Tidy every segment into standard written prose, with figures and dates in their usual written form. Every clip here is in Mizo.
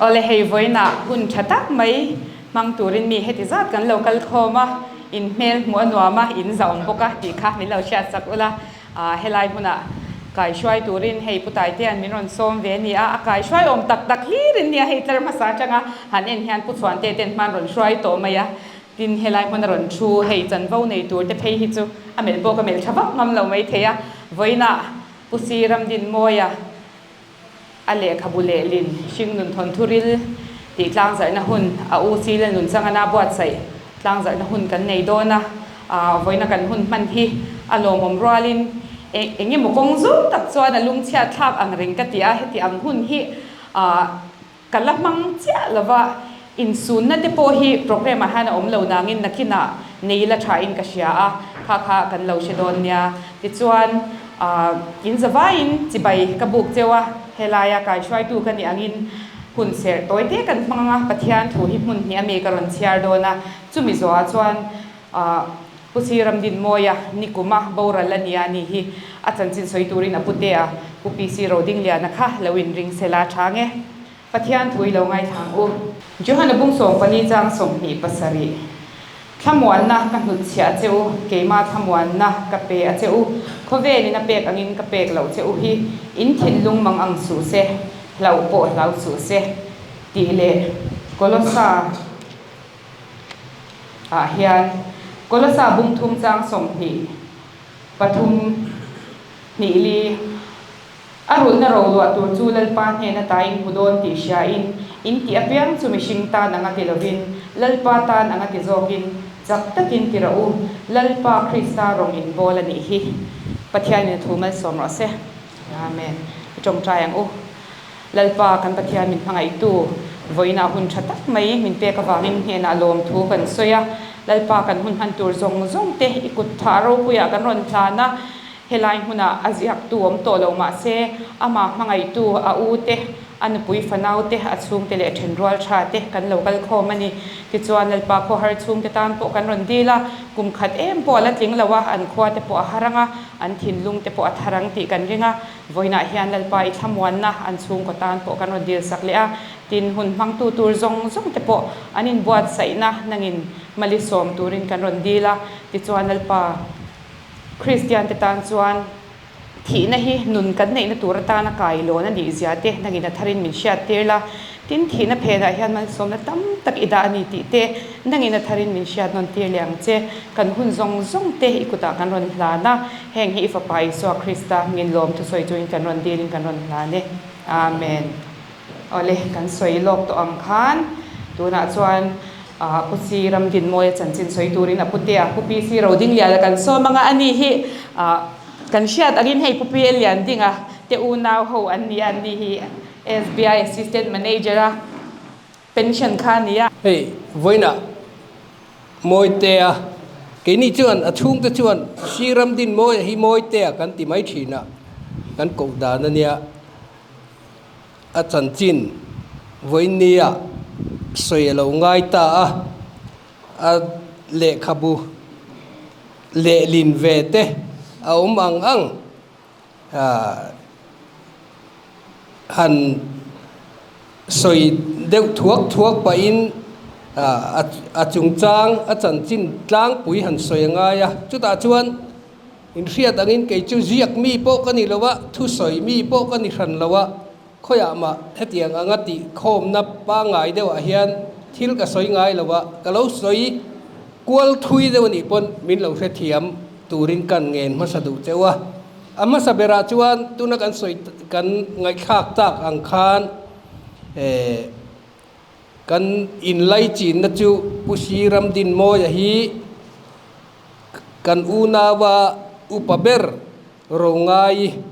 Awle hei vawiinah hun tha tak mai hmang turin mi heti zat kan lo kal khawm a, in hmel hmuh a nuam a, in zahawm bawk a tih kha min lo hriat sak ula. Helai hmunah kaihruai turin hei Pu Taitea'n min rawn sawm ve a ni a, a kaihruai awm tak tak hlir in nia hei tlar hmasa atanga han en hian Pu Chhuante ten hman rawn hruai tawh mai a, tin helai hmun a rawn thu hei chanvo nei tur te phei hi chu a melh pawh ka melh tha vak ngam lo mai thei a, vawiinah Pu Si Ramdinmawia A lehkhabu lehlin hringnun thawnthu ril tih tlangzarhna hun a u Sile Nunchangana buatsaih tlangzarhna hun kan nei dawn a, vawiina kan hun hman hi a lawmawm rualin eng emaw kawng zawng tak chuan a lungchhiat thlak ang reng ka ti a, heti ang hun hi ka la hmang chiah lova insunna te pawh hi programme ah hian a awm lo nangin nakinah nei la thain ka hria a, kha kha kan lo hre dawn nia. Tichuan in zavaiin chibai ka buk cheu a, helaia kaihruaitu ka nih angin hun serh tawi te kan hmang ang a, Pathian thu hi hmun hnih ami ka rawn chhiar dawn a, chumi zawhah chuan Pu Sir Ramdinmawia nikuma boral a nia ni hi a chanchin sawi turin a putea Pu PC Rodingliana kha lo inring sela tha nge. Pathian thu i lo ngaithla ang u. Johana bung 14 chang 27 Thlamuanna ka hnutchhiah a che u, keima thlamuanna ka pe a che u, khawvelin a pek angin ka pek loh che u hi in thinlung mang ang suh se, hlauh pawh hlau suh se tih leh Kolosa ah hian Kolosa bung thum chang 23 hnih li A rulhna roluah tur chu Lalpa hnen ata in hmu dawn tih hriain, in tih apiang chu mihring tan anga ti lovin, Lalpa tan anga ti zawkin, chak takin ti rawh u, Lalpa Krista rawng in bawl a nih hi. Pathianin a thu malsawm rawh se. Amen. I tawngtai ang u. Lalpa kan Pathian min hmangaihtu, vawiinah hun tha tak mai min pek avangin hnenah lawmthu kan sawi a. Lalpa kan hun hman tur zawng zawng te i kut thah ropuiah kan rawn hlan a. Helai hmunah a ziaktu awm tawh lo mah se, amah hmangaihtu a u te, a nupui fanau te, a chhungte leh thenrual tha te kan lo kal khawm a ni. Tichuan, Lalpa khawhar chhungte tan pawh kan rawn dil a, kum khat em pawh a la tling lo a, an khua te pawh a har ang a, an thinlung te pawh a thar ang tih kan ring a. Vawiinah hian Lalpa i thlamuanna an chhungkaw tan pawh kan rawn dil sak leh a, tin hun hmangtu tur zawng zawng te pawh an inbuatsaihna nangin mali sawm turin kan rawn dil a. Tichuan, Lalpa. Kristian te tan chuan thihna hi nun kan neihna tur atana kailawn a nih zia te nangin a tharin min hriat tir la. Tin, thihna phenah hian malsawmna tam tak i dah a ni tih te nangin a tharin min hriat nawn tir leh ang che. Kan hun zawng zawng te i kutah kan rawn hlan a, heng hi i Fapa Isua Krista min lawm thusawi chungin kan rawn dilin kan rawn hlan e. Amen. Awle, kan sawi lawk tawh ang khan tunah chuan Pu Si Ramdinmawia chanchin sawi turin a putea Pu PC Rodingliana kan sawm anga a ni hi kan hriat angin hei Pu PL Liandinga te unau ho an ni a, an ni hi SBI Assistant Manager a pension kha a ni a. Hei vawiinah Mawitea keini chuan a chhungte chuan Si Ramdinmawia hi Mawitea kan ti mai thin a, kan koh dan a nia. A chanchin vawinia sawi a lo ngai ta a, a lehkhabu lehlin ve te a awm ang ang han sawi deuh thuak thuak pahin a chungchang a chanchin tlangpui han sawi a ngai a, chutah chuan. Inhriat angin kei chu ziak mi pawh ka ni lo a, thusawi mi pawh ka ni hran lo a, khawiah mah hetiang anga tih khawmna pangngai deuhah hian thil ka sawi ngai lo a, ka lo sawi kual thui deuh anih pawn min lo hrethiam turin kan ngen hmasa duh cheu a. A hmasa berah chuan tuna kan sawi kan ngaihthlak tak ang khan eh kan inlaichinna chu Pu Si Ramdinmawia hi Kan unaua upa ber Rongai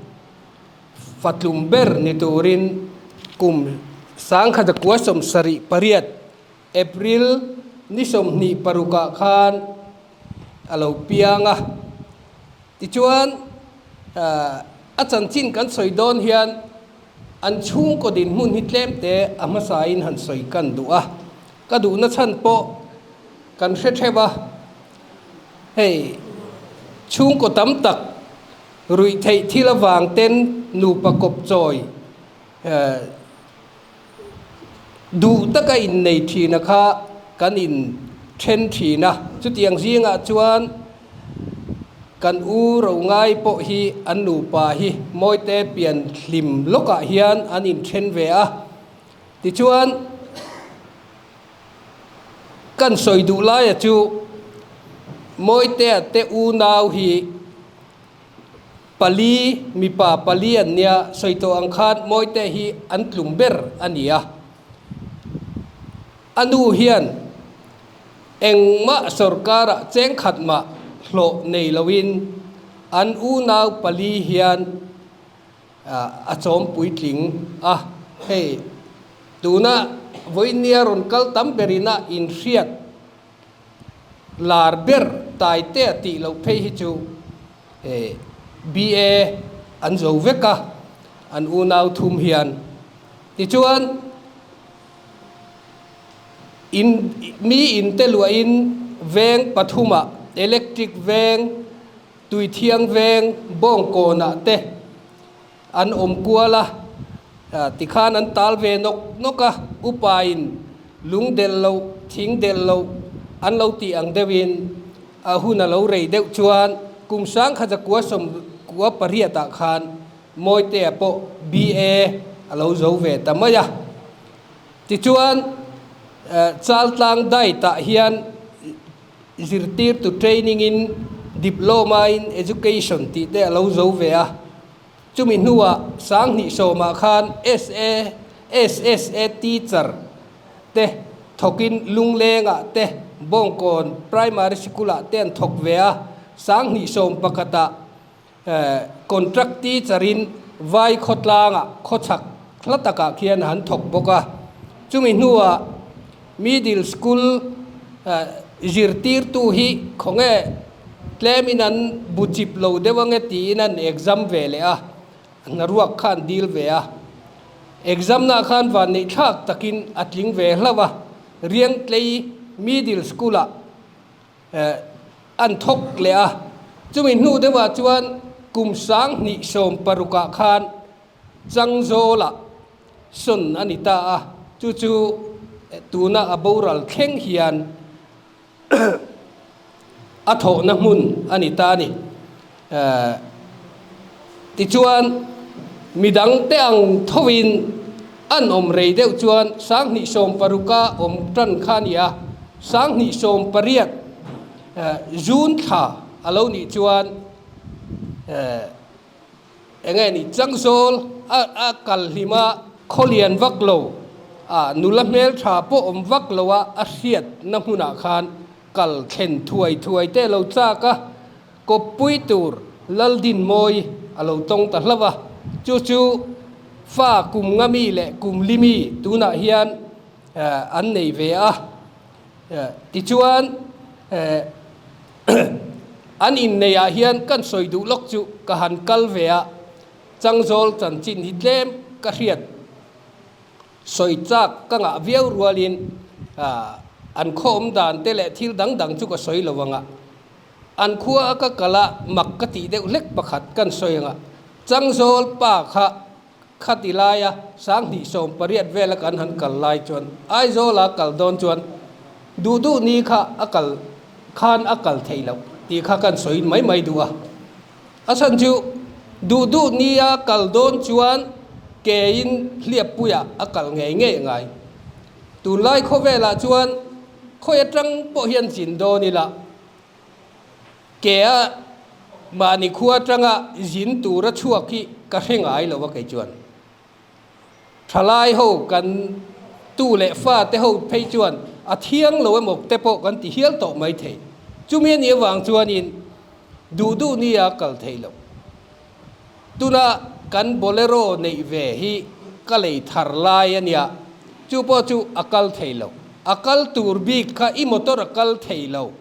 fatlum ber ni turin kum 1978 April ni 26 ah khan a lo piang a. Tichuan a chanchin kan sawi dawn hian an chhungkaw dinhmun hi tlemte a hmasain han sawi kan duh a. Ka duhna chhan pawh kan hre theuh a. Hei, chhungkaw tam tak ruih theih thil avang ten nupa kawp chawi Duh taka innei thina kha kan in then thin a, chutiang zingah chuan kan u ro ngai pawh hi an nupa hi Mawite pian hlim lawkah hian an inthen ve a. Tichuan, kan sawi duh laia chu Mawitea te unau hi pali, mipa pali an nia, sawi tawh ang khan Mawitea hi an tlum ber a ni a. A nu hian engmah sorkarah chengkhat mah hlawh nei loin an unau pali hian a chawm puitling a, hei tuna vawinia rawn kal tam berin a inhriat lar ber Taitea tih loh phei hi chu BA an zo vek a, an unau thum hian. Tichuan in mi inte luahin veng pathumah electric veng, Tuithiang veng Bawngkawnah te an awm kual a, tikhan an tal ve nawk nawk a, upain lung delh loh, thing delh loh an lo tih ang deuhin a hun a lo rei deuh chuan kum sangkhatzakua sawmkua pariatah khan Mawitea pawh BA a lo zo ve ta mai a. Tichuan Chaltlang Diet-ah hian Zirtirtu training in Diploma in Education tih te a lo zo ve a, chumi hnuah Sanghnih sawmah khan SA SSA teacher te thawkin Lunglengah te Bawngkawn Primary Sikul-ah te an thawk ve a, Sanghnih sawm pakhatah Contract teacher in Vai khawtlangah khawchhak hla takah khian han thawk bawk a, chumi hnuah Middle School zirtirtu hi khawnge tlemin an bu chip lo deuh ange tiin an exam ve leh a, hnaruak kha an dil ve a, exam nah khan vanneih thlak takin a tling ve hlauh a, Riangtlei Middle School ah An thawk leh a, chumi hnu deuhah chuan kum 2016 ah khan Changzawlah sawn a ni ta a, chu chu tuna a boral thleng hian a thawhna hmun a ni ta a ni. Tichuan midangte ang thoin an awm rei deuh chuan 2016 a awm tan kha a ni a, 2018 June thla a lo nih chuan eng nge ni Changzawl a kal hlim a, khawlian vak lo a nula hmeltha pawh awm vak lo a a hriatna hmunah khan kal thlen thuai thuai te a lo chak a. Kawppui tur Laldinmawi a lo tawng ta hlauh a, chu chu fa kum nga mi leh kum li mi tunah hian an nei ve a. Tichuan an inneiah hian kan sawi duh lawk chu ka han kal ve a, Changzawl chanchin hi tlem ka hriat. Sawi chak ka ngah viau rualin an khaw awm dan te leh thil dang dang chu ka sawi lo ang a. An khua a ka kal a, mak ka tih deuh hlek pakhat kan sawi ang a, Changzawl pa kha khati laia 2018 vela kan han kal lai chuan Aizawla kal dawn chuan duh duh ni kha a kal khan a kal theih loh tih kha kan sawi mai mai duh a. A chhan chu duh duh nia kal dawn chuan kein hliappuiah a kal ngei ngei a ngai. Tunlai khawvelah chuan khawi atang pawh hian zin dawn ila, kea mahni khua atanga zin tura chhuak hi ka hre ngai lo a kei chuan. Thalai ho kan tu leh fa te ho phei chuan a thiang lo emaw te pawh kan ti hial tawh mai thei. Chumi a nih avang chuanin duh duh nia kal thei lo. Tuna kan Bolero neih ve hi ka lei thar lai a nia, chu pawh chu a kal thei lo. A kal tur bik kha i motor a kal thei lo.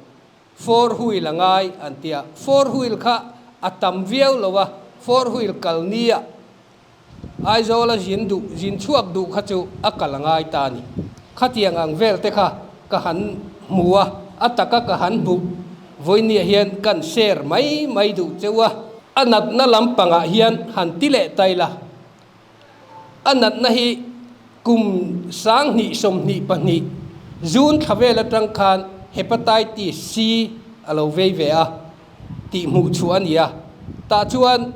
Four wheel a ngai an tia, four wheel kha a tam viau lo a, four wheel kal nia Aizawla zin duh, zin chhuak duh kha chu a kal a ngai ta a ni. Khatiang ang vel te kha ka han hmu a, a taka ka han hmuh vawinia hian kan share mai mai duh cheu a. A natna lampangah hian han ti leh ta ila, a natna hi Kum 2022 June thla vel atang khan Hepatitis C a lo vei ve a tih hmuh chhuah a ni a. Tah chuan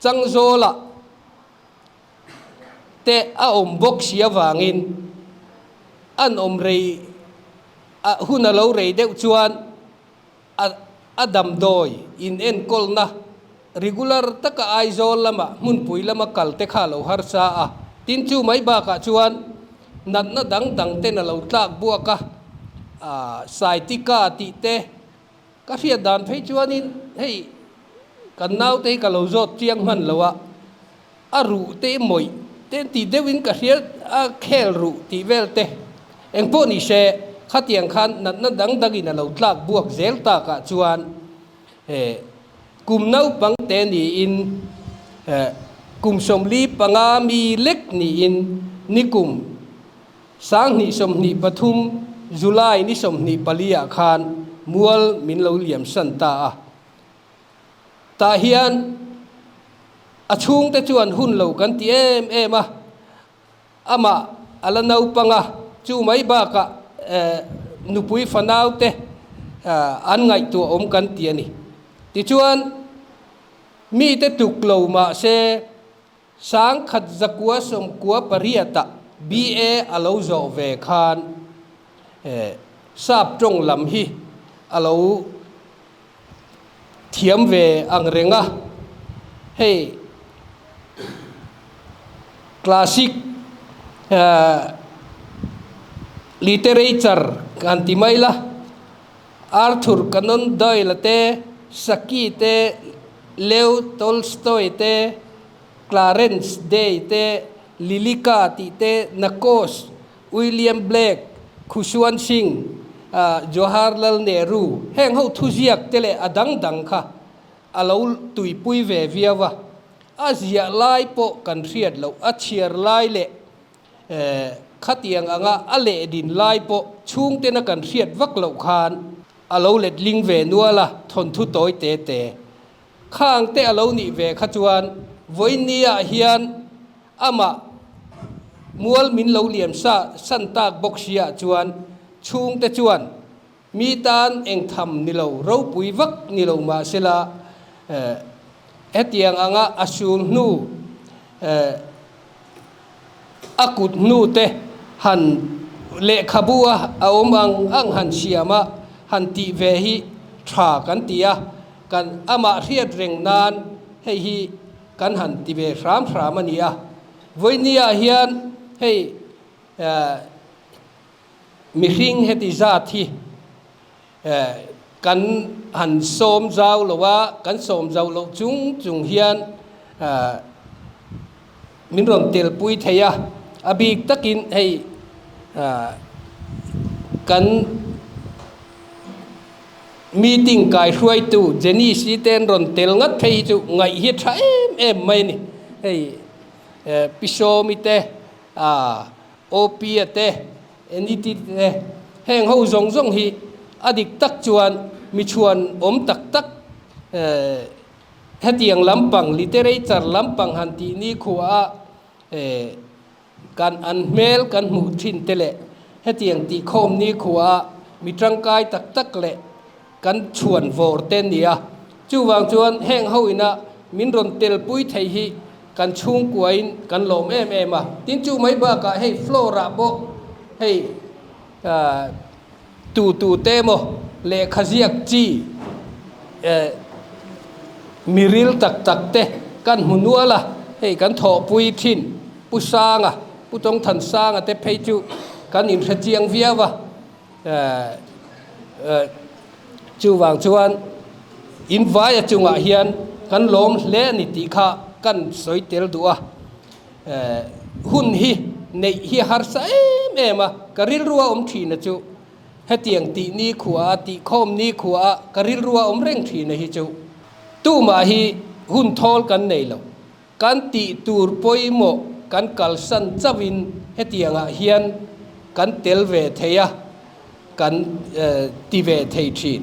Changzawla te a awm bawk si avangin an awm rei a hun a lo rei deuh chuan a a damdawi inenkawlna regular taka Aizawl lama hmunpui lama kal te kha a lo harsa a, tin chu mai bakah chuan natna dang dang ten a lo tlak buak a, aah sciatica tih te ka hriat dan phei chuanin hei kan naute hi ka lo zawt chiang hman lo a, A ruh te mawih te tih deuhin ka hria a khel ruh tih vel te engpawh ni se khatiang khan natna dang dangin a lo tlak buak zel takah chuan kum naupang te niin kum 45 mi lek niin nikum 2023 July ni 24 ah khan mual min lo liam san ta a. Tah hian a chhungte chuan hun lo kan ti em em a, amah a la naupang a, chu mai bakah nupui fanaute an ngaihtuah awm kan ti a ni. Tichuan, mite tuk lo mah se 1998-ah BA a lo zawh ve khan sap tawng lam hi a lo thiam ve ang reng a, hei classic literature kan ti mai la, Arthur Conan Doyle te, Saki te, Leo Tolstoy te, Clarence Day te, Lilika tih te, Nakos, William Blake, Khushwant Singh, Jawaharlal Nehru heng ho thuziak te leh a dang dang kha a lo tuipui ve viau a. A ziah lai pawh kan hriat loh, a chhiar lai leh khatiang anga a lehdin lai pawh chhungtena kan hriat vak loh khan a lo letling ve nual a, thawnthu tawi te te. Khang te a lo nih ve kha chuan vawiinniah hian amah mual min lo liam sa san tak bawk sia chuan chhungte chuan mi tan eng tham ni lo ropui vak ni lo mahsela hetiang anga a sul hnu a kut hnu te han lehkhabu a a awm ang ang han siam a han tih ve hi tha kan ti a. Kan amah hriat reng nan hei hi kan han ti ve hram hram a ni a. Vawinia hian hei mihring heti zat hi kan han sawm zau lo a, kan sawm zau loh chung chung hian min rawn telpui thei a, a bik takin hei kan Meeting kaihruaitu Janice-i te an rawn tel ngat phei hi chu ngaih hi a tha em em mai a ni. Hei Pi Sawmi te, OP-a te, Anity te heng ho zawng zawng hi a dik tak chuan mi chhuan awm tak tak hetiang lampang literature lampang han tih ni khuaah Kan an hmel kan hmuh thin te leh hetiang tih khawm ni khua mi tangkai tak tak leh kan chhuan vawr te nia. Chuvang chuan heng ho ina min rawn telpui thei hi kan chhungkuain kan lawm em em a. Tin chu mai bakah hei floor ah pawh hei Tu tu te emaw lehkha ziak chi miril tak tak te kan hmu nual a, hei kan thawhpui thin Pu Sanga, Pu Tawngthan Sanga te phei chu kan inhre chiang viau a, chuvang chuan in vaia chungah hian kan lawm hle a ni tih kha kan sawi tel duh a. Hun hi neih hi harsa em em a, ka rilrua awm thin a chu hetiang tih ni khua a, tih khawm ni khua a, ka rilrua awm reng thin a hi chu tumah hi hun thawl kan nei lo, kan tih tur pawimawh kan kalsan chauhin hetiangah hian kan tel ve thei a, kan ti ve thei thin.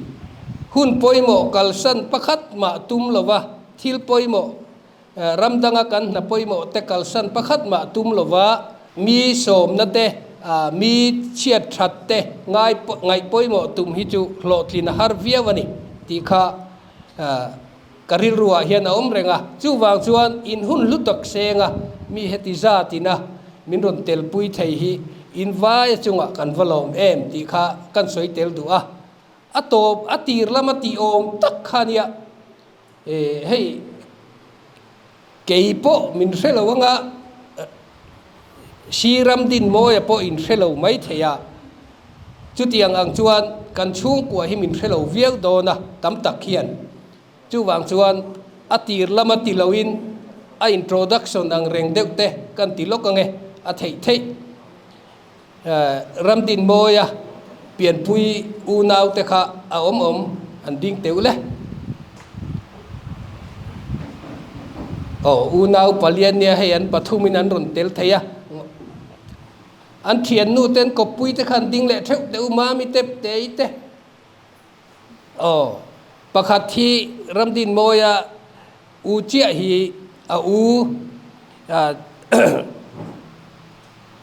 Hun pawimawh kalsan pakhat mah tum lova thil pawimawh Ram danga kan hna pawimawh te kalsan pakhat mah tum lova Mi sawmna te, mi chhiat that te ngai ngaih pawimawh tum hi chu hlawhtlin a har viau a ni tih kha ka rilruah hian a awm reng a. Chuvang chuan in hun hlu tak seng a, mi heti zatin a min rawn telpui thei hi in vaia chungah kan va lawm em tih kha kan sawi tel duh a. A tawp a tir lama tih awm tak kha nia hei Kei pawh min hre lo anga Sri Ramdinmawia pawh in hre lo mai thei a, chutiang ang chuan kan chhungkua hi min hre lo viau dawn a tam tak hian. Chuvang chuan a tir lama ti loin a introduction ang reng deuh te kan ti lawk ange a theih theih. Ramdinmawia pianpui unau te kha a awm awm an ding teuh le. Aw unau palian nia hei an pathumin an rawn tel thei a. An thiannu te an kawppui te kha an ding leh theuh teuh mami te tei te. Aw pakhat hi Ramdinmawia u chiah hi a u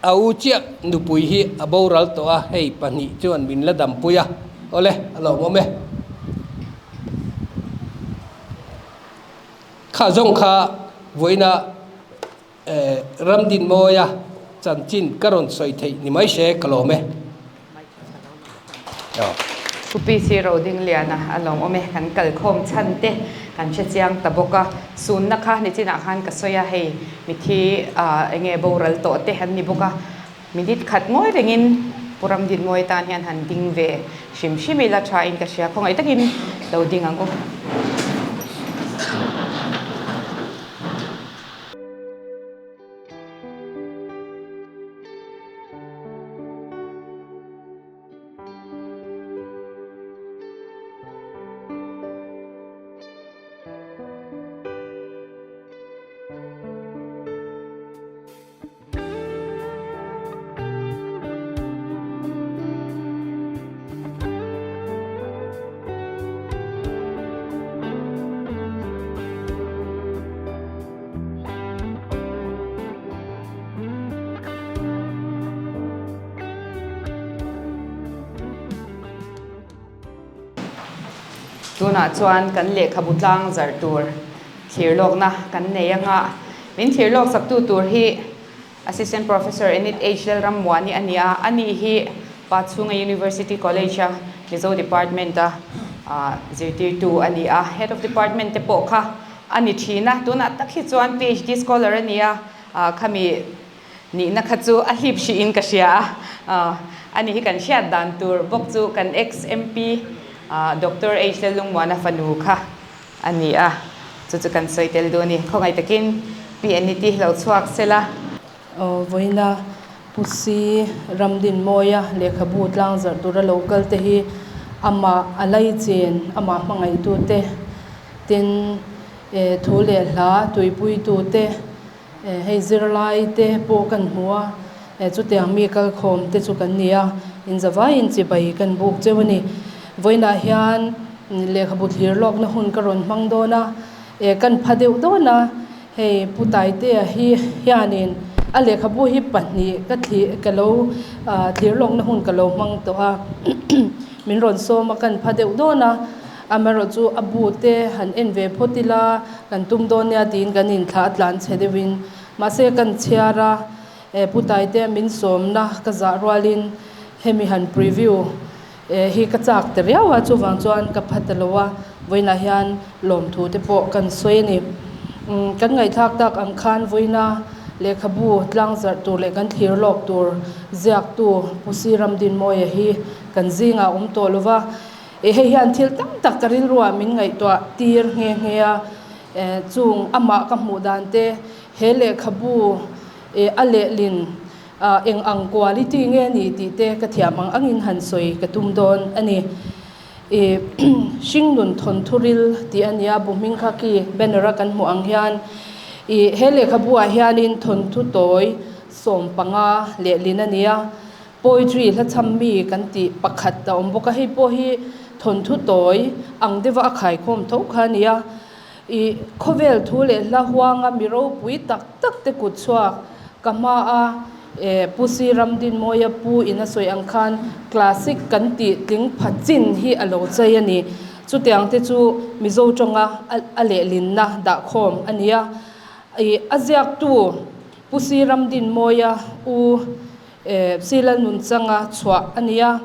A u chiah nupui hi a boral tawh a, hei pahnih chuan min la dampui a, awle a lawmawm e. Kha zawng kha vawiina Ramdinmawia chanchin ka rawn sawi theih ni mai se ka lawm e. Pu PC Rodingliana a lawmawm e, kan kalkhawm chhan te kan hre chiang ta bawk a, sunna kha nichinah khan ka sawi a, hei mithi enge boral tawh te an ni bawk a, minute khat ngawi rengin Pu Ramdinmawia tan hian han ding ve hrim hrim ila tha in ka hria, khawngaih takin lo ding ang u. Tunah chuan kan lehkhabu tlang zarh tur thlir lawkna kan nei anga min thlir lawk saktu tur hi Assistant Professor Enid H Lalrammuani a ni a, ani hi Pachhunga University College a Mizo Department a zirtirtu a ni a, Head of Department te pawh kha a ni thin a, tunah tak hi chuan PhD scholar a ni a, khami nihna kha chu a hlip hrihin ka hria a, ani hi kan hriat dan tur bawk chu kan ex MP Doctor H Lallungmuana fanu kha a ni a, chu chu kan sawi tel duh a ni. Khawngaih takin PNET lo chhuak sela. Vawiina Pu Si Ramdinmawia lehkhabu tlangzarh tura lo kal te hi amah a laichen, amah hmangaihtute tin thu leh hla tuipuitute hei zirlai te pawh kan hmu a, chutiang mi kalkhawm te chu kan ni a, inzavaiin chibai kan buk cheu a ni. Vawiinah hian lehkhabu thlir lawkna hun ka rawn hmang dawn a, kan pha deuh dawn a. Hei Pu Taitea hi hianin a lehkhabu hi pahnih ka thlir ka lo thlir lawkna hun ka lo hmang tawh a min rawn sawm a kan pha deuh dawn a amaherawh chu a bu te han en ve phawt ila kan tum dawn nia tiin kan inthlah a tlan chhe deuhin mahse kan chhiar a Pu Taitea min sawmna ka zah rualin hemi han preview hi ka chak ta riau a, chuvang chuan ka pha ta lo a, vawiinah hian lawmthu te pawh kan sawi a ni. Kan ngaihthlak tak ang khan vawiina lehkhabu tlangzarh tur leh kan thlir lawk tur ziaktu Pu Si Ramdinmawia hi kan zingah a awm tawh lo va, hei hian thil tam tak ka rilruah min ngaihtuah tir nghe nghe a, chung amah ka hmuh dan te he lehkhabu a lehlin Eng ang quality nge ni tih te ka thiam ang angin han sawi ka tum dawn a ni. I hringnun thawnthuril tih a nia, bu hming kha khi banner a kan hmuh ang hian i he lehkhabu ah hianin thawnthu tawi 15 lehlin a nia. Poetry hla chham mi kan tih pakhat a awm bawk a, hei pawh hi thawnthu tawi ang deuha a khaikhawm tho kha a nia. I khawvel thu leh hla huanga mi ropui tak tak te kut chhuak ka hma a, Pu Si Ramdinmawia pu in a sawi ang khan classic kan tih tling pha chin hi a lo chei a ni. Chutiang te chu Mizo tawnga a lehlinna dahkhawm a ni a. A ziaktu Pu Si Ramdinmawia u Si Lalnunchanga chhuah a ni a.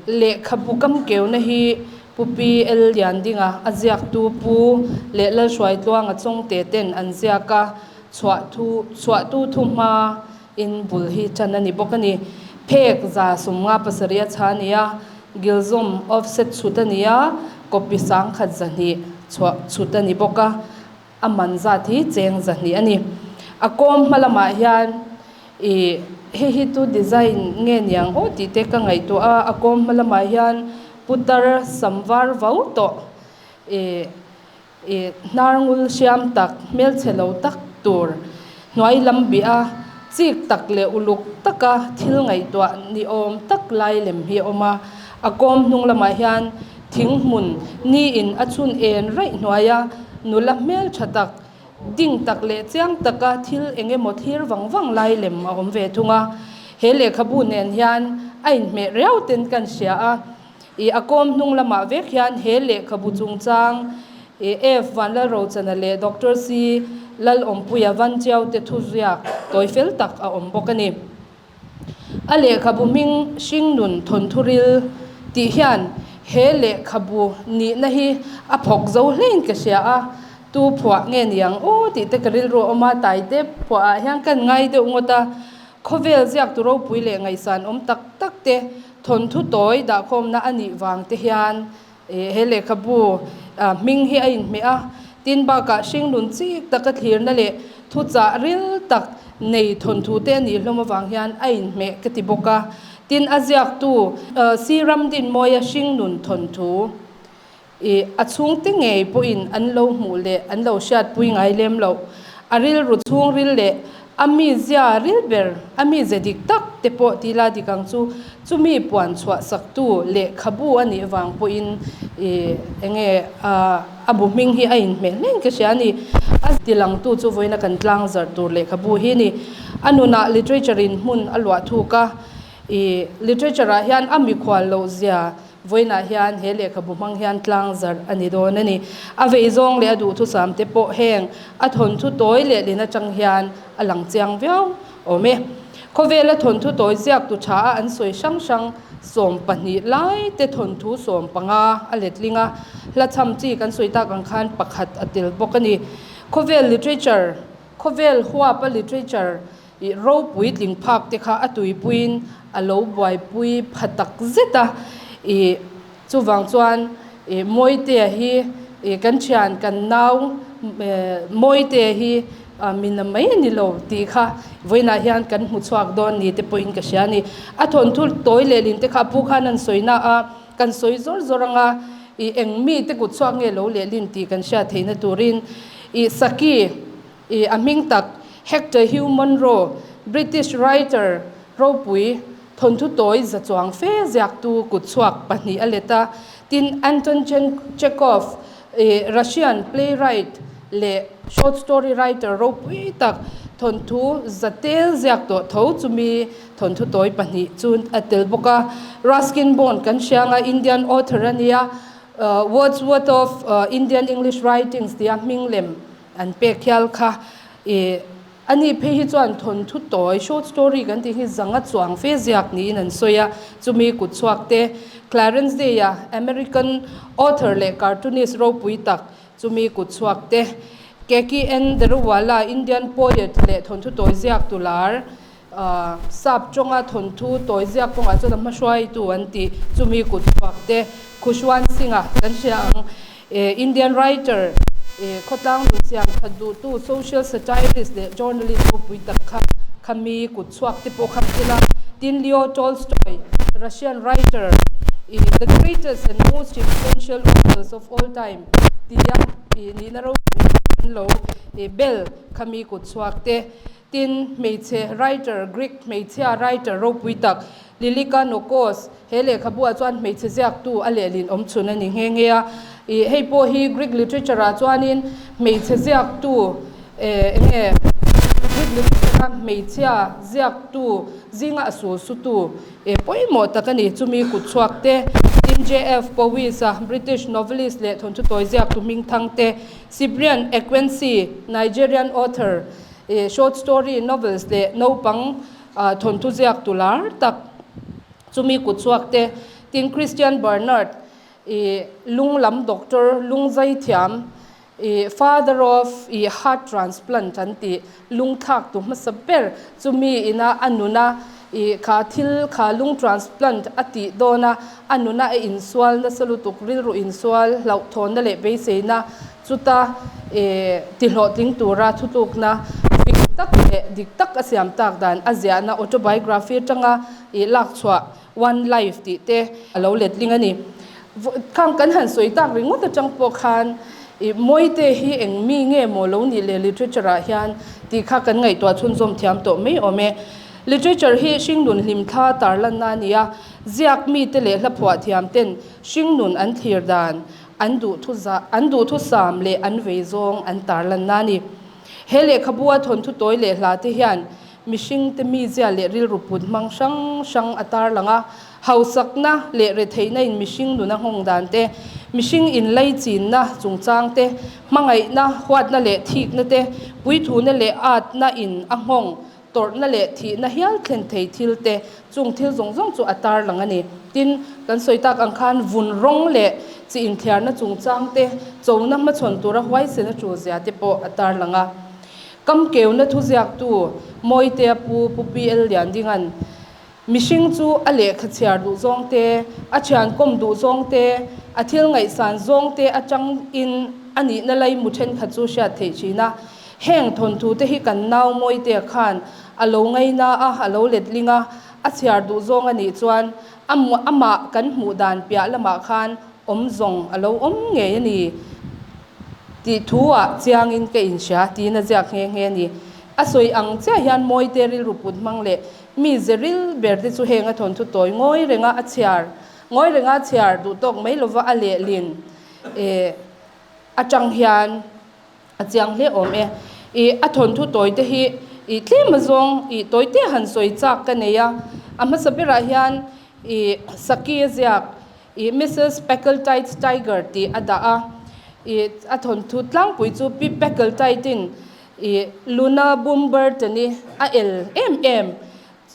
Lehkhabu kamkeuna hi Pu PL Liandinga a ziaktu Pu leh Lalhruaitluanga Chawngte ten an ziak a. Chhuah thu chhuahtu thu hma in bul hi tan a ni bawk a ni. Phek 157 a chha a ni a, Gilzawm offset chhut a ni a, copy 1200 chhuah chhut a ni bawk a, a man zat hi cheng 200 a ni. A kawm hma lamah hian ih hei hi tu design nge niang aw tih te ka ngaihtuah a, a kawm hma lamah hian putar sam var vau tawh ih I hnarngul hriam tak, hmelchhe lo tak tur hnuai lam bih a, chik tak leh uluk taka thil ngaihtuah ni awm tak lai lem hi a awm a. A kawm hnung lamah hian thing hmun niin a chhun en raih hnuai a, nula hmeltha tak, ding tak leh chiang taka thil eng emaw thlir vang vang lai lem a awm ve thung a. He lehkhabu nen hian a inhmeh riau ten kan hria a. I a kawm hnung lamah vek hian he lehkhabu chungchang i F Vanlalrochana leh Doctor C Lalawmpuia Vanchiau te thuziak tawi fel tak a awm bawk a ni. A lehkhabu hming Hringnun Thawnthuril tih hian he lehkhabu nihna hi a phawk zo hlein ka hria a, tu phuah nge niang aw tih te ka rilru a awm a, taite phuahah hian kan ngai deuh ngawt a. Khawvel ziaktu ropui leh ngaihsan awm tak tak te thawnthu tawi dahkhawmna a nih vang te hian he lehkhabu hming hi a inhmeh a. Tin bakah hringnun chik taka thlirna leh thuchah ril tak nei thawnthu te a nih hlawm avang hian a inhmeh ka ti bawk a. Tin a ziaktu Si Ramdinmawia hringnun thawnthu a chhungte ngei pawhin an lo hmuh leh an lo hriatpui ngai lem loh. A rilru chhungril leh a mizia ril ber, a mize dik tak te pawh ti la dik ang chu, chumi puan chhuah saktu lehkhabu a nih vang pawhin ih enge a bu hming hi a inhmeh hlein ka hria a ni. A tilangtu chu vawiina kan tlangzarh tur lehkhabu hi a ni. A nunah literature in hmun a luah thuk a, ih literature ah hian a mikhual loh zia Vawiinah hian he lehkhabu hmang hian tlang zarh a ni dawn a ni. A vei zawng leh a duhthusam te pawh heng a thawnthu tawi lehlin atang hian a lang chiang viau awm e. Khawvela thawnthu tawi ziaktu tha a an sawi hrang hrang 12 lai te thawnthu 15 a letling a, hla chham chi kan sawi tak ang khan pakhat a tel bawk a ni. Khawvel literature, Khawvel huapa literature I ropui tling phak te kha a tuipuiin a lo buaipui pha tak zet a, i chuvang chuan i Mawitea hi i kan thian kan nau Mawitea hi mina mai a ni lo tih kha vawiinah hian kan hmu chhuak dawn ni te pawhin ka hria a ni. A thawnthu tawi lehlin te kha a pu khan an sawi na a, kan sawi zawr zawr ang a, i eng mi te kut chhuak nge lo lehlin tih kan hriat theihna turin i Saki I a hming tak Hector Hugh Munro, British writer ropui, thawnthu tawi za chuang fe ziaktu kutchhuak pahnih a let a. Tin, Anton Chekhov, i Russian playwright leh short story writer ropui tak, thawnthu za tel ziak tawh tho chumi thawnthu tawi pahnih chu a tel bawk a. Ruskin Bond kan hria anga Indian author a nia, Wordsworth of Indian English Writings tia hming lem An pek hial kha i ani phei hi chuan thawnthu tawi, short story, kan tih hi zanga chuang fe ziak niin an sawi a, chumi kut chhuak te Clarence Day a American author leh cartoonist ropui tak chumi kut chhuak te Keki N Daruwala Indian poet leh thawnthu tawi ziak tu lar sap tawnga thawnthu tawi ziak kawngah chuan a hmahruaitu an tih chumi kut chhuak te Khushwan Singh-a kan hria ang. Indian writer, khawtlang nun siam that duhtu, social satirist leh journalist ropui tak kha khami kut chhuak te pawh kha thil a. Tin Leo Tolstoy, Russian writer, the greatest and most influential authors of all time tia nihna ropui tak an lo bel khami kut chhuak te. Tin, hmeichhe writer, Greek hmeichhia writer ropui tak Lilika Nokos, he lehkhabuah chuan hmeichhe ziaktu a lehlin awm chhun a ni nghe nghe a. Ih, hei pawh hi Greek literature-ah chuanin hmeichhe ziaktu, eh, eng nge? Greek literature-a hmeichhia ziaktu zinga a sul sutu pawimawh tak a ni. Chumi kutchhuak te, tin JF Powys-a British novelist leh thawnthu tawi ziaktu hmingthang te, Cyprian Ekwensi, Nigerian author, short story, novels leh naupang thawnthu ziaktu lar tak chumi kutchhuak te, tin Christian Barnard, lung lam doctor, lung zai thiam, Father of heart transplant an tih lungthlak tu hmasa ber chumi ina a nuna kha thil kha lung transplant a tih dawn a, a nuna a insual nasa lutuk rilru insual hlauhthawnna leh beiseina chuta tihlawhtling tura thutlukna fing tak leh dik tak a siam tak dan a ziahna autobiography atanga lakchhuah One Life tih te a lo letling a ni. Khang kan han sawi tak ringawt atang pawh khan i Mawite hi eng mi nge maw lo nih le literature ah hian tih kha kan ngaihtuah chhunzawm thiam tawh mai awm e. Literature hi hringnun hlimthla tarlanna a ni a, ziak mite leh hlaphuah thiam ten hringnun an thlir dan, an duh an duhthusam leh an vei zawng an tarlanna a ni. He lehkhabu a thawnthu tawi leh hla te hian Mihringte mizia leh rilru put hmang hrang hrang a tarlang a, hausakna leh retheihna in mihring nuna nghawng dan te, mihring inlaichinna chungchang te, hmangaihna, huatna leh thikna te, puithuna leh atna in a nghawng, tawrhna leh thihna hial thlen thei thil te, chung thil zawng zawng chu a tarlang a ni. Tin, kan sawi tak ang khan vun rawng leh chi inthiarna chungchang te, chona hmachhawn tura huaisena tul zia te pawh a tarlang a. Kamkeuna thuziaktu Mawitea pu Pu PL Liandinga'n mihring chu a lehkha chhiar duh zawng te, a thian kawm duh zawng te, a thil ngaihsan zawng te atangin a nihna laimu thenkhat chu hriat theih thin a. Heng thawnthu te hi kan nau Mawitea khan a lo ngaina a, a lo letling a, a chhiar duh zawng a nih chuan amah kan hmuh dan piah lamah khan awm zawng a lo awm ngei a ni. Tih thu ah chiangin ka inhria tiin a ziak nghe nghe a ni. A sawi ang chiah hian Mawite rilru put hmang leh mi ze ril ber te chu heng a thawnthu tawi ngawi renga a chhiar ngawi renga a chhiar duh tawk mai lova a lehlin eh atang hian a chiang hle awm e. Ih a thawnthu tawi te hi ih tlem azawng ih tawi te han sawi chak ka nei a. A hmasa berah hian ih Saki a ziak Ih Missus Packletide Tiger tih a dah a. Ih a thawnthu tlangpui chu Pi Packletide-in ih Luna Boomburton-i a el em em.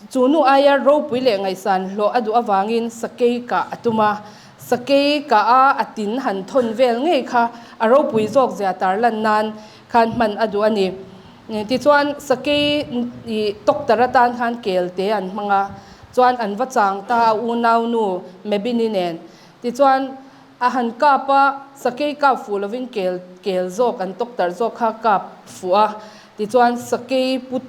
Chu nu aia ropui leh ngaihsan hlawh a duh avangin sakei kah a tum a. Sakei kah a a tin han thawn vel ngei kha a ropui zawk zia tarlan nan khan hman a duh a ni. Tichuan sakei ih tawktar atan khan kel te an hmang a. Chuan an va chang ta a unau nu Mebini nen. Tichuan a han kap a, sakei kap fuh lovin kel kel zawk an tawk tarh zawk kha kap fuh a. Tichuan sakei put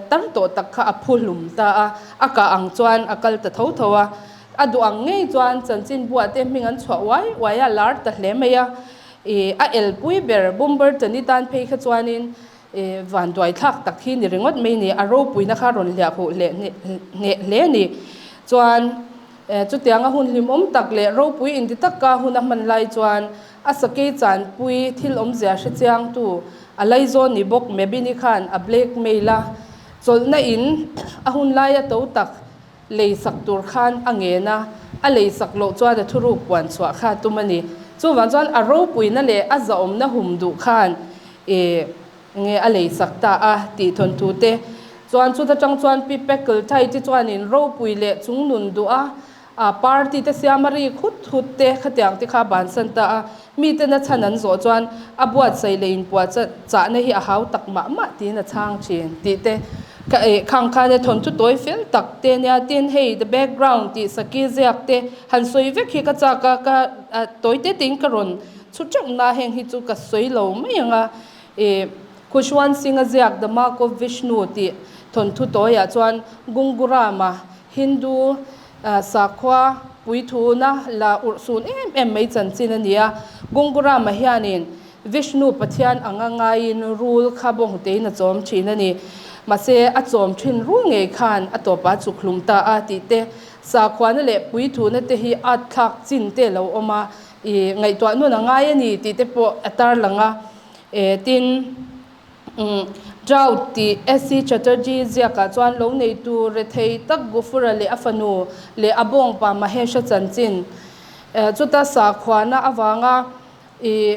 tar tawh tak kha a phu hlum ta a, a kah ang chuan a kal ta tho tho a. A duh ang ngei chuan chanchin buah te hming an chhuah uai uai a, lar ta hle mai a. Ih a elpui ber Bumberton-i tan phei kha chuanin Vanduai thlak tak hi ni ringawt mai ni, a ropuina kha rawn hliah huh hle hneh hle a ni. Chuan chutianga hun hlimawm tak leh ropui inti taka hun a hman lai chuan a sakei chanpui thil awmzia hre chiangtu a laizawn ni bawk Mebini khan a blackmail a, chawlhna in a hun laia to tak lei sak tur khan a ngen a, a lei sak loh chuan a thuruk puan chhuah kha a tum a ni. Chuvang chuan a ropuina leh a zahawmna hum duh khan e nge a lei sak ta a tih thawnthu te chuan chuta tang chuan Pi Packletide te chuanin ropui leh chungnun duh a, a party te siam a rik hut hut te khatiang te kha a bansan ta a, miten a chhan an zawh chuan a buatsaih leh inpuah chahna hi a hau tak mah mah tiin a chhang thin tih te ka eh khang khan e thawnthu tawi fel tak te nia tin hei the background tih saki ziak te han sawi vek hi ka chak a ka tawi te tein ka rawn Chu teuhna heng hi chu ka sawi lo mai ang a, i Khushwant Singh a ziak The Mark of Vishnu tih thawnthu tawiah chuan Gungurama Hindu sakhua puithuna la urhsun em em mai chanchin a ni a. Gungurama hianin Vishnu pathian anga ngaiin rul kha bawngtein a chawm thin a ni. Mahse a chawm thin rul ngei khan a tawpah a chuk hlum ta a tih te, sakhuana leh puithuna te hi at thlak chin te lo awm a. I ngaihtuah nun a ngai a ni tih te pawh a tarlang a. E tin, umm Drought tih SC Chatterjee ziakah chuan lo neitu rethei tak Gufura leh a fanu leh a bawngpa Mahesh-a chanchin chuta sakhuana avanga i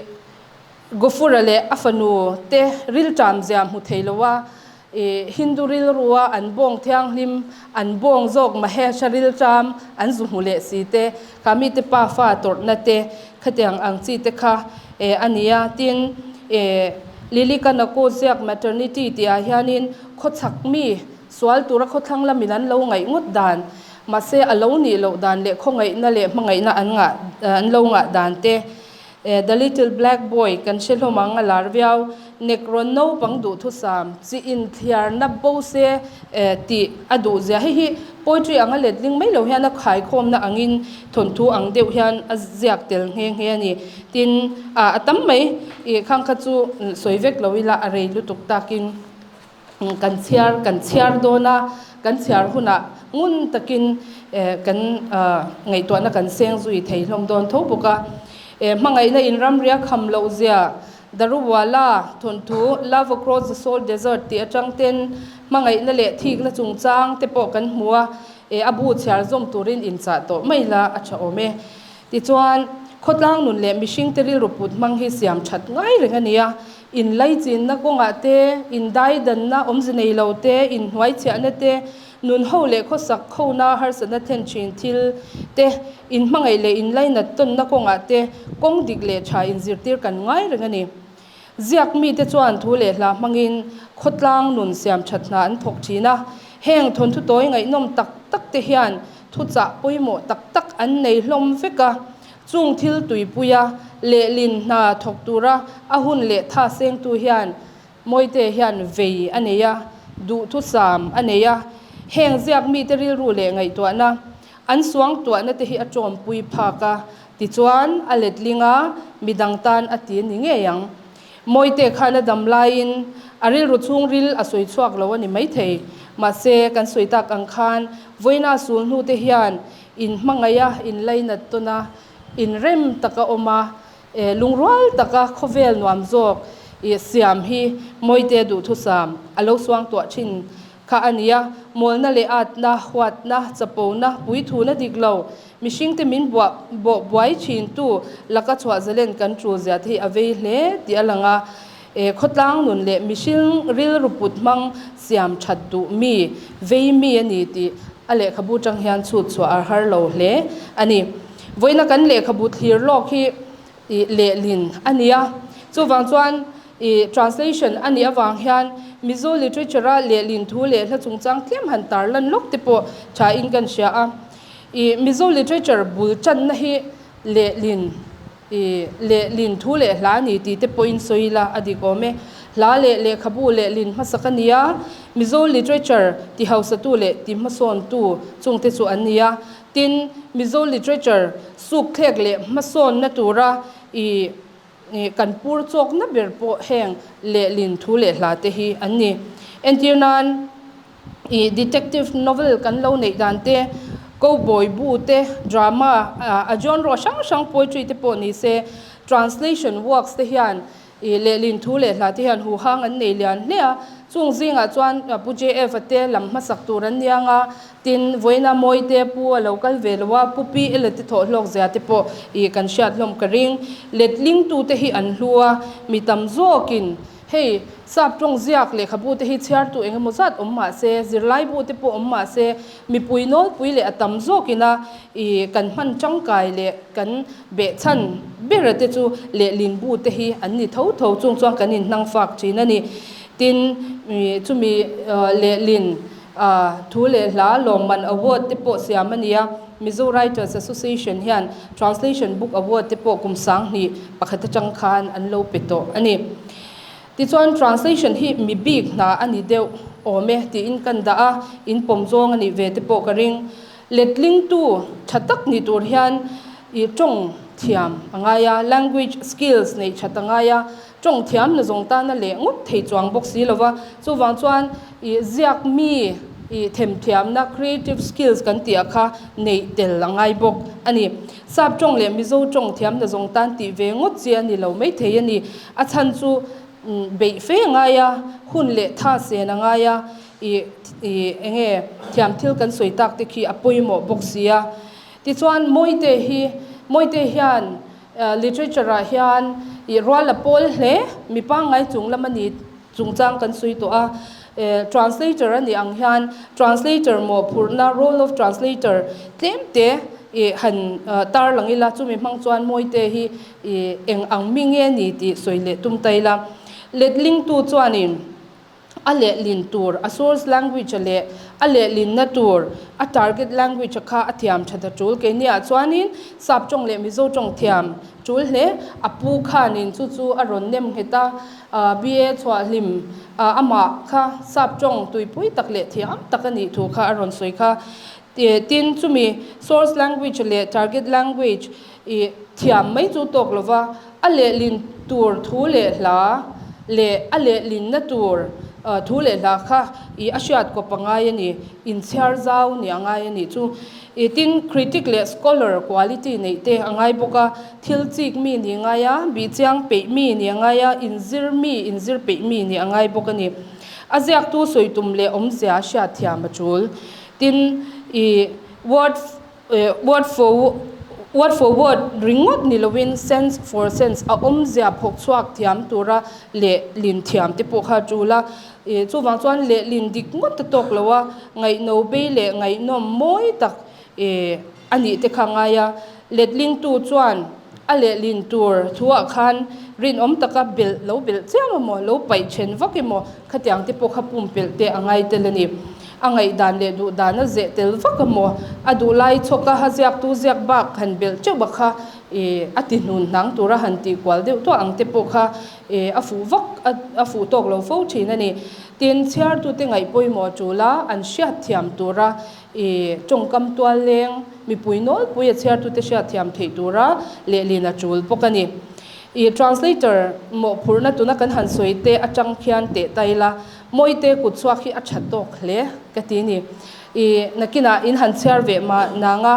Gufura leh a fanu te rilṭam zia hmu thei loa i Hindu rilrua an bawng thianghlim an bawng zawk Mahesh-a rilṭam an zu hmu leh si te kha mite pa fa tawrhna te khatiang ang chi te kha a ni a. Tin, Lily Kanako ziak Maternity tihah hianin khawchhak mi sual tura khawthlang lamin an lo ngaih ngawt dan, mahse a lo nih loh dan leh khawngaihna leh hmangaihna an ngah an lo ngah dan te The Little Black Boy kan hre hlawm ang a lar viau. Nekron naupang duhthusam chi inthiarna bo se tih a duh zia. Hei hi poetry anga letling mai lo hian a khaikhawmna angin thawnthu ang deuh hian a ziak tel nghe nghe a ni. Tin, a tam mai i khang kha chu sawi vek lo ila a rei lutuk takin kan chhiar kan chhiar dawn a, kan chhiar hunah ngun takin kan ngaihtuahna kan seng zui thei hlawm dawn tho bawk a. Hmangaihna in ramria kham loh zia Daruwala thawnthu Love Across the Salt Desert tih atang ten hmangaihna leh thikna chungchang te pawh kan hmu a, a bu chhiar zawm turin inchah tawh mai la a tha awm e. Tichuan, khawtlang nun leh mihringte rilru put hmang hi siam that ngai reng a ni a. Inlaichinna kawngah te, indaidanna awmze nei lo te, inhnuaichhiahna te, nun ho leh khawsak khona harsatna thlen thin thil te, inhmangaih leh inlainat tawnna kawngah te kawng dik leh tha inzirtir kan ngai reng a ni. Ziak mite chuan thu leh hla hmangin khawtlang nun siam that hna an thawk thin a. Heng thawnthu tawi ngaihnawm tak tak te hian Thuchah pawimawh tak tak an nei hlawm vek a, chung thil tuipuia lehlin hna thawk tura a hun leh tha sengtu hian Mawite hian vei a nei a, duhthusam a nei a, heng ziak mite rilru leh ngaihtuahna an suangtuahna te hi a tawmpui phak a, tichuan a letling a, midang tan a ti a ni ngei ang. Mawite khan a dam laiin a rilru chhungril a sawi chhuak lo a ni maithei. Mahse, kan sawi tak ang khan vawiina sul hnute hian in hmangaih a, in lainat tawn a, in rem taka awm a, lungrual taka khawvel nuam zawk siam hi Mawite duhthusam a lo suangtuah thin kha a ni a. Mawlna leh atna, huatna, chapona, puithuna dik lo, Mihringte min buah bawh buai thintu laka chhuah zalen kan tul zia te hi a vei hle tih a lang a. E khawtlang nun leh mihring rilru put hmang siam that duh mi, vei mi a ni tih a lehkhabu tang hian chhut chhuah a har lo hle a ni. Vawiina kan lehkhabu thlir lawk hi i lehlin a ni a, chuvang chuan i translation a nih avang hian Mizo literature a lehlin thu leh hla chungchang tlem han tarlan lawk te pawh tha in kan hria a. I Mizo literature bul tanna hi lehlin i lehlin thu leh hla a ni tih te pawhin sawi ila a dik awm e. Hla leh lehkhabu lehlin hmasak a ni a, Mizo literature ti hausatu leh ti hmasawntu chungte chu an ni a. Tin, Mizo literature sukthlek leh hmasawnna tura i kan pur chawkna ber pawh heng lehlin thu leh hla te hi an ni. Entir nan. Ih detective novel kan lo neih dan te, cowboy bu te, drama a genre hrang hrang poetry te pawh ni se, translation works te hian ih lehlin thu leh hla te hian huhang an nei lian hle a. Chung zingah chuan Pu JF a te lam hmasak tur an niang a, tin vawiina Mawi te Pu a lo kal ve lo a, Pu Pi Ela te thawh hlawk zia te pawh ih kan hriat hlawm ka ring. Letlingtu te hi an hlu a, mi tam zawkin Hei, sap tawng ziak lehkhabu te hi chhiartu eng emaw zat awm mah se, zirlaibu te pawh awm mah se, mipui nawlpui leh a tam zawkina i kan hman tangkai leh kan behchhan bera te chu lehlinbu te hi an ni tho tho chung chuan kan inhnang fak thin a ni. Tin, chumi lehlin thu leh hla lawmman award te pawh siam a ni a, Mizo Writers Association hian Translation Book Award te pawh kum 2001 atang khan an lo pe tawh a ni. Tichuan translation hi mi bik hna a ni deuh awm e tiin kan dah a, in pawm zawng a nih ve te pawh ka ring. Letlingtu tha tak ni tur hian i tawng thiam a ngai a, language skills neih that a ngai a, tawng thiam na zawng tana leh ngawt thei chuang bawk si lova, chuvang chuan i ziak mi i themthiamna creative skills kan tih ah kha neih tel a ngai bawk a ni. Sap tawng leh Mizo tawng thiamna zawng tan tih ve ngawt chi a ni lo maithei a ni. A chhan chu. beih fe a ngai a, hun leh tha sen a ngai a, ih ih eng nge thiam thil kan sawi tak te khi a pawimawh bawk si a. Tichuan Mawite hi Mawite hian literature ah hian ih rual a pawl hle, mi pangngai chung lam a ni chungchang kan sawi tawh a, translator a nih ang hian translator mawhphurhna, role of translator, tlem te ih han tar lang ila, chumi hmang chuan Mawite hi ih eng ang mi nge ni tih sawi leh tum ta ila. Letlingtu chuanin a lehlin tur, a source language leh a lehlinna tur, a target language kha a thiam that a tul. Keiniah chuanin Sap tawng leh Mizo tawng thiam tul hle. A pu khanin chu chu a rawn nem nghet a, BA chhuah hlim amah kha Sap tawng tuipui tak leh thiam tak a nih thu kha a rawn sawi kha. Tin, chumi source language leh target language i thiam mai chu tawk lova, a lehlin tur thu leh hla leh a lehlinna tur thu leh hla kha i a hriat kawp a ngai a ni, inchhiar zau nih a ngai a nih chu. I tin, critic leh scholar quality neih te a ngai bawk a, thil chik mi nih a ngai a, bihchiang peih mi nih a ngai a, inzir mi, inzir peih mi nih a ngai bawk a ni. A ziaktu sawi tum leh awmzia a hriat thiam a tul. Tin, i word word for word for word ringawt ni lovin sense for sense a awmzia phawk chhuak thiam tura lehlin thiam te pawh kha a tul a. I chuvang chuan lehlin dik ngawt a tawk lo a, ngaihno bei leh ngaihnawm mawi tak i a nih te kha a ngai a. Letlingtu chuan a lehlin tur thuah khan rinawm taka belh lo belh chiam emaw, lo paih then vak emaw khatiang te pawh kha pumpelh te a ngai tel a ni. A ngaihdan leh duhdan a zeh tel vak emaw, a duhlai chhawka ha ziaktu ziak bak han belh teuh a kha ih a ti hnun hnang tura han tih kual deuh tuah ang te pawh kha ih a fuh vak a fuh tawk lo fo thin a ni. Tin, chhiartute ngaih pawimawh tul a, an hriat thiam tura I tawngkam tual leng mipui nawlpui a chhiartute hriatthiam theih tura lehlin a tul bawk a ni. I translator mawhphurhna tuna kan han sawi te atang khian teh ta ila, Mawite kut chhuak hi a tha tawk hle ka ti ni. I nakinah in han chhiar veh mah nanga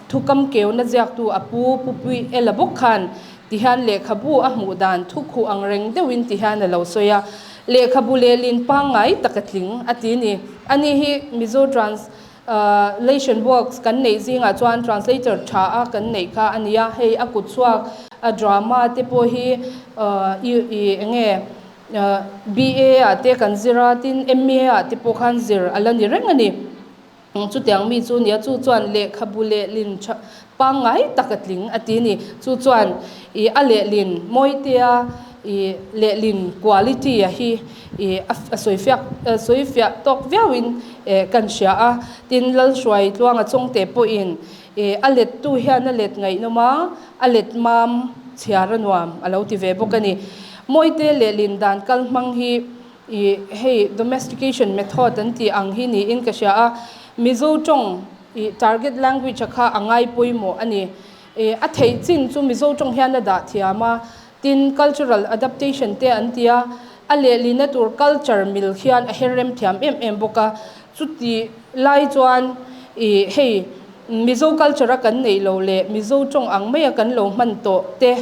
thukam keuna ziaktu a pu Pu Pui Ela bawk khan tihian lehkhabu a hmuh dan thukhuh ang reng deuhin tihian a lo sawi a. Lehkhabu lehlin pangngai tak a tling a ti ni. Ani hi Mizo Translation Works kan neih zingah chuan translator tha a kan neih kha a nia. Hei a kut chhuak a drama te pawh hi i eng nge BA ah te kan zir a, tin MA ah te pawh khan zir a la ni reng a ni. Chutiang mi chu nia, chu chuan lehkhabu lehlin tha pangngai tak a tling a ti ni. Chu chuan ih a lehlin Mawitea ih lehlin quality a hi ih a sawifiak sawifiah tawk viauin eh kan hria a. Tin, Lalhruai Tluanga Chawngte pawhin ih a lettu hian a let ngaihnawm a, a let mam chhiar a nuam a lo ti ve bawk a ni. Mawite lehlin dan kal hmang hi Ih, hei domestication method an tih ang hi niin ka hria a, Mizo tawng ih target language a kha a ngai pawimawh a ni. Ih, a theih chin chu Mizo tawng hian a dah thiam a, tin cultural adaptation te an ti a, a lehlina tur culture mil hian a her rem thiam em em bawk a, chuti lai chuan ih hei Mizo culture a kan neih loh leh Mizo tawng ang maia kan lo hman tawh te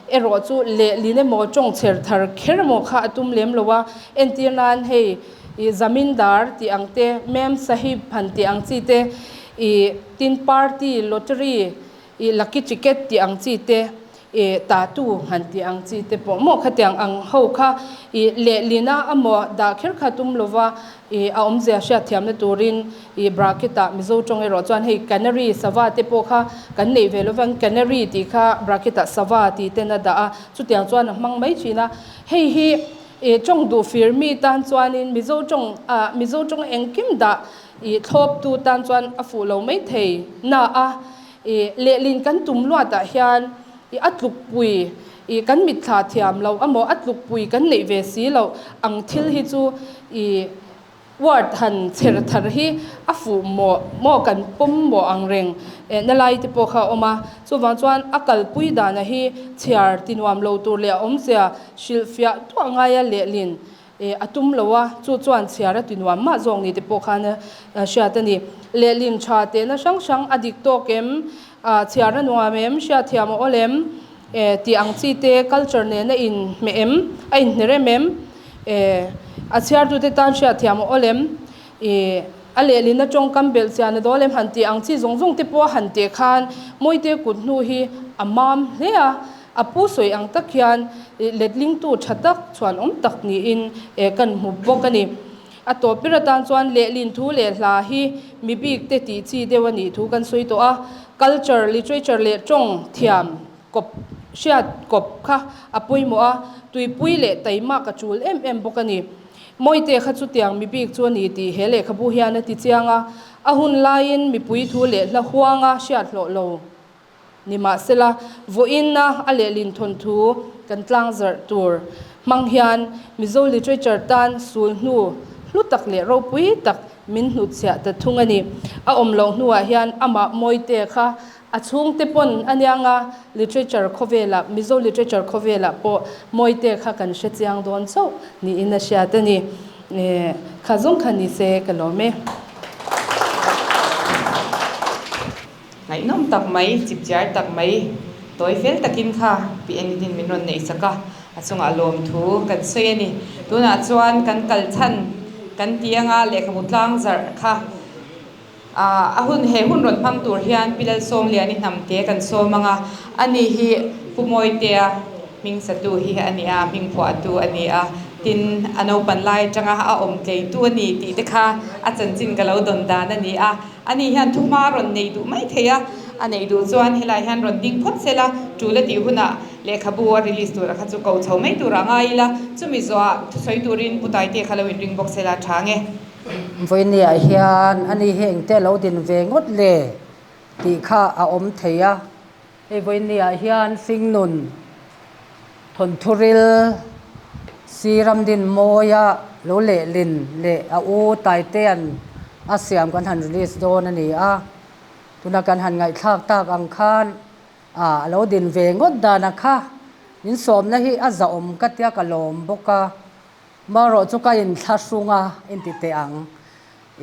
Erawh chu lehlin emaw tawng chher thar kher emaw kha a tum lem lo a, entir nan hei ih zamindar tih ang te, mem sahib han tih ang chi te, ih tin party, lottery, ih lucky ticket tih ang chi te, ih tatu han tih ang chi te pawh maw khatiang ang ho kha ih lehlina amaw dah kher kha tum lo va, Ih a awmzia hriatthiamna turin ih bracket ah Mizo tawng erawh chuan hei canary sava te pawh kha kan neih ve lovang canary tih kha bracket ah sava tih ten a dah a, chutiang chuan a hmang mai thin a. Hei hi ih tawng duh fir mi tan chuanin Mizo tawng ah Mizo tawng engkim dah ih thlawp tu tan chuan a fuh lo mai thei na a, ih lehlin kan tum luat ah hian ih a tlukpui I kan mitthla thiam loh amaw a tlukpui kan neih ve si loh ang thil hi chu i word han chher thar hi a fuh maw maw kan pawm maw ang reng na lai te pawh kha a awm a. Chuvang chuan a kalpui dana hi chhiar ti nuam lo tur leh a awmzia hrilhfiah duah ngaia lehlin a tum lo a, chu chuan chhiar a ti nuam mah zawk ni te pawh khan a hriat a ni. Lehlin tha tehna hrang hrang a dik tawk em? Chhiar a nuam em? Hriatthiam a awl em? Eh tih ang chi te culture nena in hmeh em a inhne rem em eh a chhiartute tan hriatthiam a awl em ih a lehlin atawngkam belh chian a dawl em han tih ang chi zawng zawng te pawh a han teh khan Mawite kut hnu hi a mam hle a a pu sawi ang tak hian ih letlingtu tha tak chhuan awm tak niin eh kan hmu bawk a ni. A tawp ber atan chuan lehlin thu leh hla hi mi bik te tih chi deuh a nih thu kan sawi tawh a, culture, literature leh tawng thiam kawp hriat kawp kha a pawimawh a, tuipui leh taimak a tul em em bawk a ni. Mawite kha chutiang mi bik chu a ni tih he lehkhabu hian a ti chiang a, a hun laiin mipui thu leh hla huanga hriat hlawh lo. Nimahsela, vawiinna a lehlin thawnthu kan tlangzarh tur hmang hian Mizo literature tan sul hnu hlu tak leh ropui tak min hnutchhiah ta thung a ni. A awm loh hnuah hian amah Mawite kha a chhungte pawn a nianga literature khawvelah, Mizo literature khawvelah pawh Mawite kha kan hre chiang dawn chauh niin a hriat a ni. Kha zawng kha ni se ka lawm e. Ngaihnawm tak mai, chipchiar tak mai, tawi fel takin kha pi Enidin min rawn neih sak a, a chungah lawmthu kan sawi a ni. Tunah chuan kan kal chhan kan ti anga lehkhabu tlang zarh kha a hun he hun rawn hmang tur hian Pi Lalsawmliani hnamte kan sawm anga, ani hi Pu Mawitea hming satu hi a ni a, hming phuahtu a ni a, tin a naupan lai atanga a awm tleitu a ni tih te kha a chanchin ka lo dawn dan a ni a. Ani hian thuhma rawn nei duh mai thei a, a neih duh chuan helai hian rawn ding phawt se la, tul a tih hunah lehkhabu a release tura kha chu ko chho mai turah ngai ila, chumi zawhah thusawi turin Pu Taite kha lo inring bawk se la tha nge. Vawinia hian ani hi engte lo din ve ngawt le tih kha a awm thei a, hei vawinia hian Hringnun Thawnthuril si Ramdinmawia lo lehlin leh a u Taitea'n a siam kan han release dawn a ni a, tuna kan han ngaihthlak tak ang khan a lo din ve ngawt dana kha min sawmna hi a zahawm ka tia ka lawm bawk a, marawh chu ka inthlahrung a inti teh ang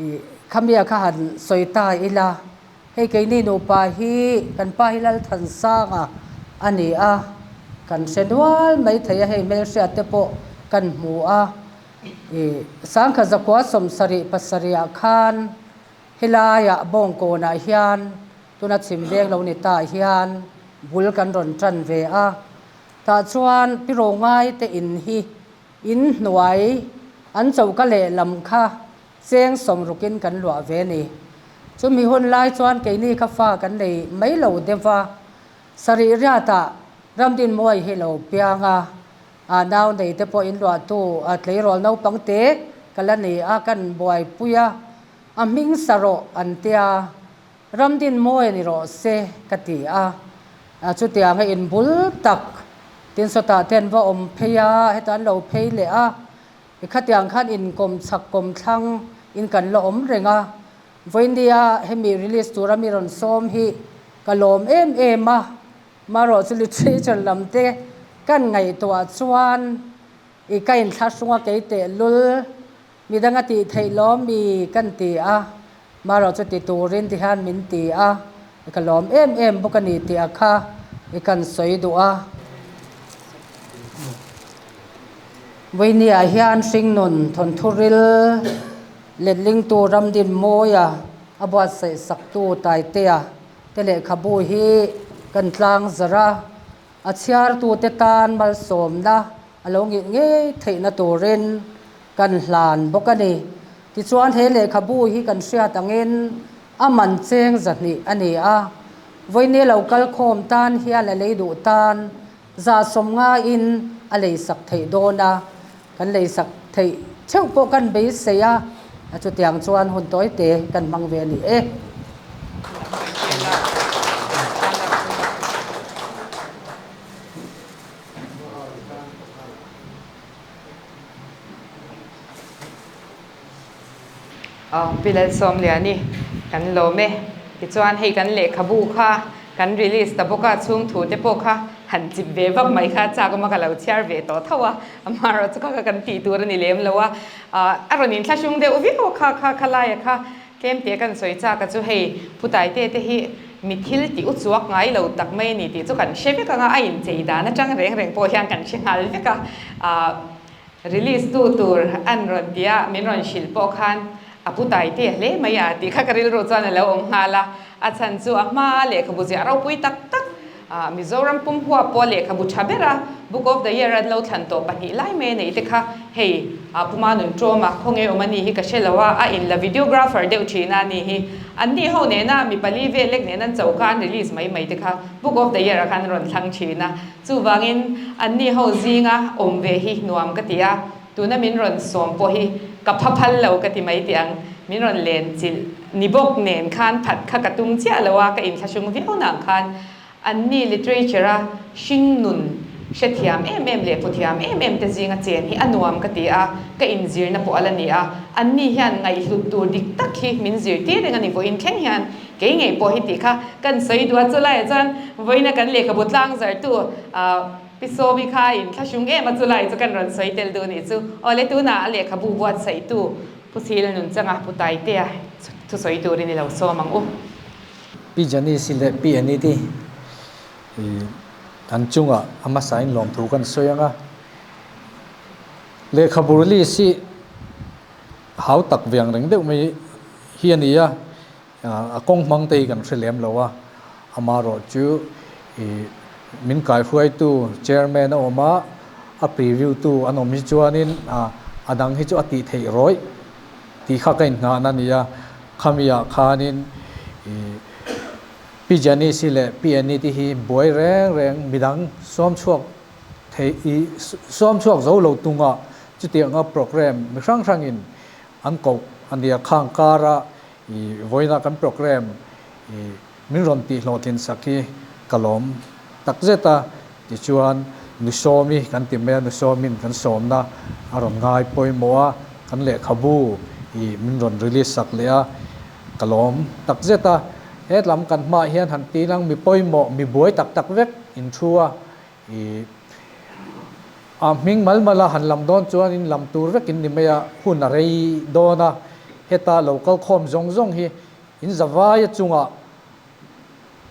i khamia kha han sawi ta ila. Hei keini nupa hi kan pa hi Lalthansanga a ni a, kan hre nual mai thei a, hei hmelhriat te pawh kan hmu a. I Sangkha zakua 77 ah khan helaiah Bawngkawnah hian tuna chhim veng lo ni ta hian bul kan rawn tan ve a. Tah chuan Pi Rongai te in hi in hnuai an choka lehlam kha Cheng sawmrukin kan luah ve ni. Chumi hun lai chuan keini kha fa kan nei mai lo deuh a, sarih riatah Ramdinmuai hi lo piang a, a nau nei te pawh in luahtu a tleirawl naupang te ka la ni a, kan buaipui a, a hming sa rawh an tia, Ramdinmuai ni rawh se ka ti a, chutianga in bul tak tin sawtah te an va awm phei a, hetah an lo phei leh a. I khatiang khan inkawm chhak kawm thlang in kan la awm reng a, vawinia hemi release tura mi rawn sawm hi ka lawm em em a, marawh chu literature lam te kan ngaihtuah chuan i ka inthlahrung a kei teh lul midang a tih theih lawm mi kan ti a, marawh chu ti turin ti hian min ti a, i ka lawm em em bawk a ni tih a kha i kan sawi duh a. Vawinia hian hringnun thawnthuril letlingtu Ramdinmawia a buatsaih saktu Taitea te lehkhabu hi kan tlang zarh a, a chhiartute tan malsawmna a lo ngih ngei theihna turin kan hlan bawk a ni. Tichuan he lehkhabu hi kan hriat angin a man cheng 200 a ni a, vawinia lo kalkhawm tan hian a lei duh tan 150in a leisak theih dawn a, kan leisak theih theuh pawh kan beisei a, chutiang chuan hun tawi te kan hmang ve a ni e. Aw Pi Lalsawmliani kan lawm e. Tichuan hei kan lehkhabu kha kan release ta bawk a, chhung thu te pawh kha han chip ve vak mai kha chak awm a, ka lo chhiar ve tawh tho a, amaherawhchu kha kha kan tih tur a ni lem lo a, a rawn inthlahrung deuh viau a kha kha kha laia kha tlem te kan sawi chak a chu hei Pu Taite te hi. Mi thil tih uchuak ngai lo tak mai a ni tih chu kan hre vek ang a, a inchei dan atang reng reng pawh hian kan hre nghal vek a. Ahh release tu tur an rawn ti a, min rawn hrilh pawh khan a pu Taitea hle mai a tih kha ka rilru chuan a lo awm nghal a. A chhan chu a hma lehkhabu ziah ropui tak tak Ah, Mizoram pum huap pawh lehkhabu tha ber a, Book of the Year an lo thlan tawh pahnih lai mai a neih te kha, hei, ah Puma nun ṭawm a, khawnge awm a nih hi ka hre lo a, a in la videographer deuh ṭhin a nih hi. An nih ho nena mi pali vel lek nen an choka an release mai mai te kha Book of the Year ah khan an rawn thlang ṭhin a. Chuvangin an nih ho zinga awm ve hi nuam ka ti a, tuna min rawn sawm pawh hi ka pha phal lo ka ti mai tih ang, min rawn len chilh. Ni bawk nen khan phat kha ka tum chiah lo a, ka inthlahrung viau nang khan anni literature a hring nun hrethiam em em leh puthiam em em te zinga chen hi a nuam ka ti a, ka inzirna pawh a la ni a, anni hian ngaihhlut tur dik tak hi min zirtir reng a ni vawiin thleng hian kei ngei pawh hi tih kha kan sawi duh a, chulaiah chuan vawiina kan lehkhabu tlangzartu Pi Sawmi kha inthlahrung em a, chulai chu kan rawn sawi tel duh nih chu. Awle tunah a lehkhabu buatsaihtu Pu Thil Nunchanga Pu Taitea thusawi turin i lo sawm ang u. Pi Janice leh Pi Aniti i an chungah a hmasain lawmthu kan sawi ang a. Lehkhabu release hi hau tak ve ang reng deuh mai hi a ni a, a kawng hmang te hi kan hre lem lo a, amaherawhchu i min kaihruaitu chairman a awm a, a preview tu an awm hi chuanin a dang hi chu a tih theih rawih tih kha ka inngahna a ni a, khami ah khanin ih Pi Janice-i leh Pi Annie-te hi buai reng reng midang sawm chhuak thei ih sawm chhuak zo lo tunga chutianga program mi hrang hrangin an koh a nia khang kara ih vawiina kan program ih Min rawn tih hlawhtlin sak hi ka lawm tak zet a, tichuan Nusawmi kan ti mai a, Nusawmin kan sawmna a rawn ngai pawimawh a, kan lehkhabu ih min rawn release sak leh a, ka lawm tak zet a. Hetlam kan hmaah hian han ti lang mi pawimawh, mi buai tak tak vek in thu a, ih a hming mal mal a han lam dawn chuan in lam tur vek in ni mai a, hun a rei dawn a, heta lo kal khawm zawng zawng hi In zavaia chungah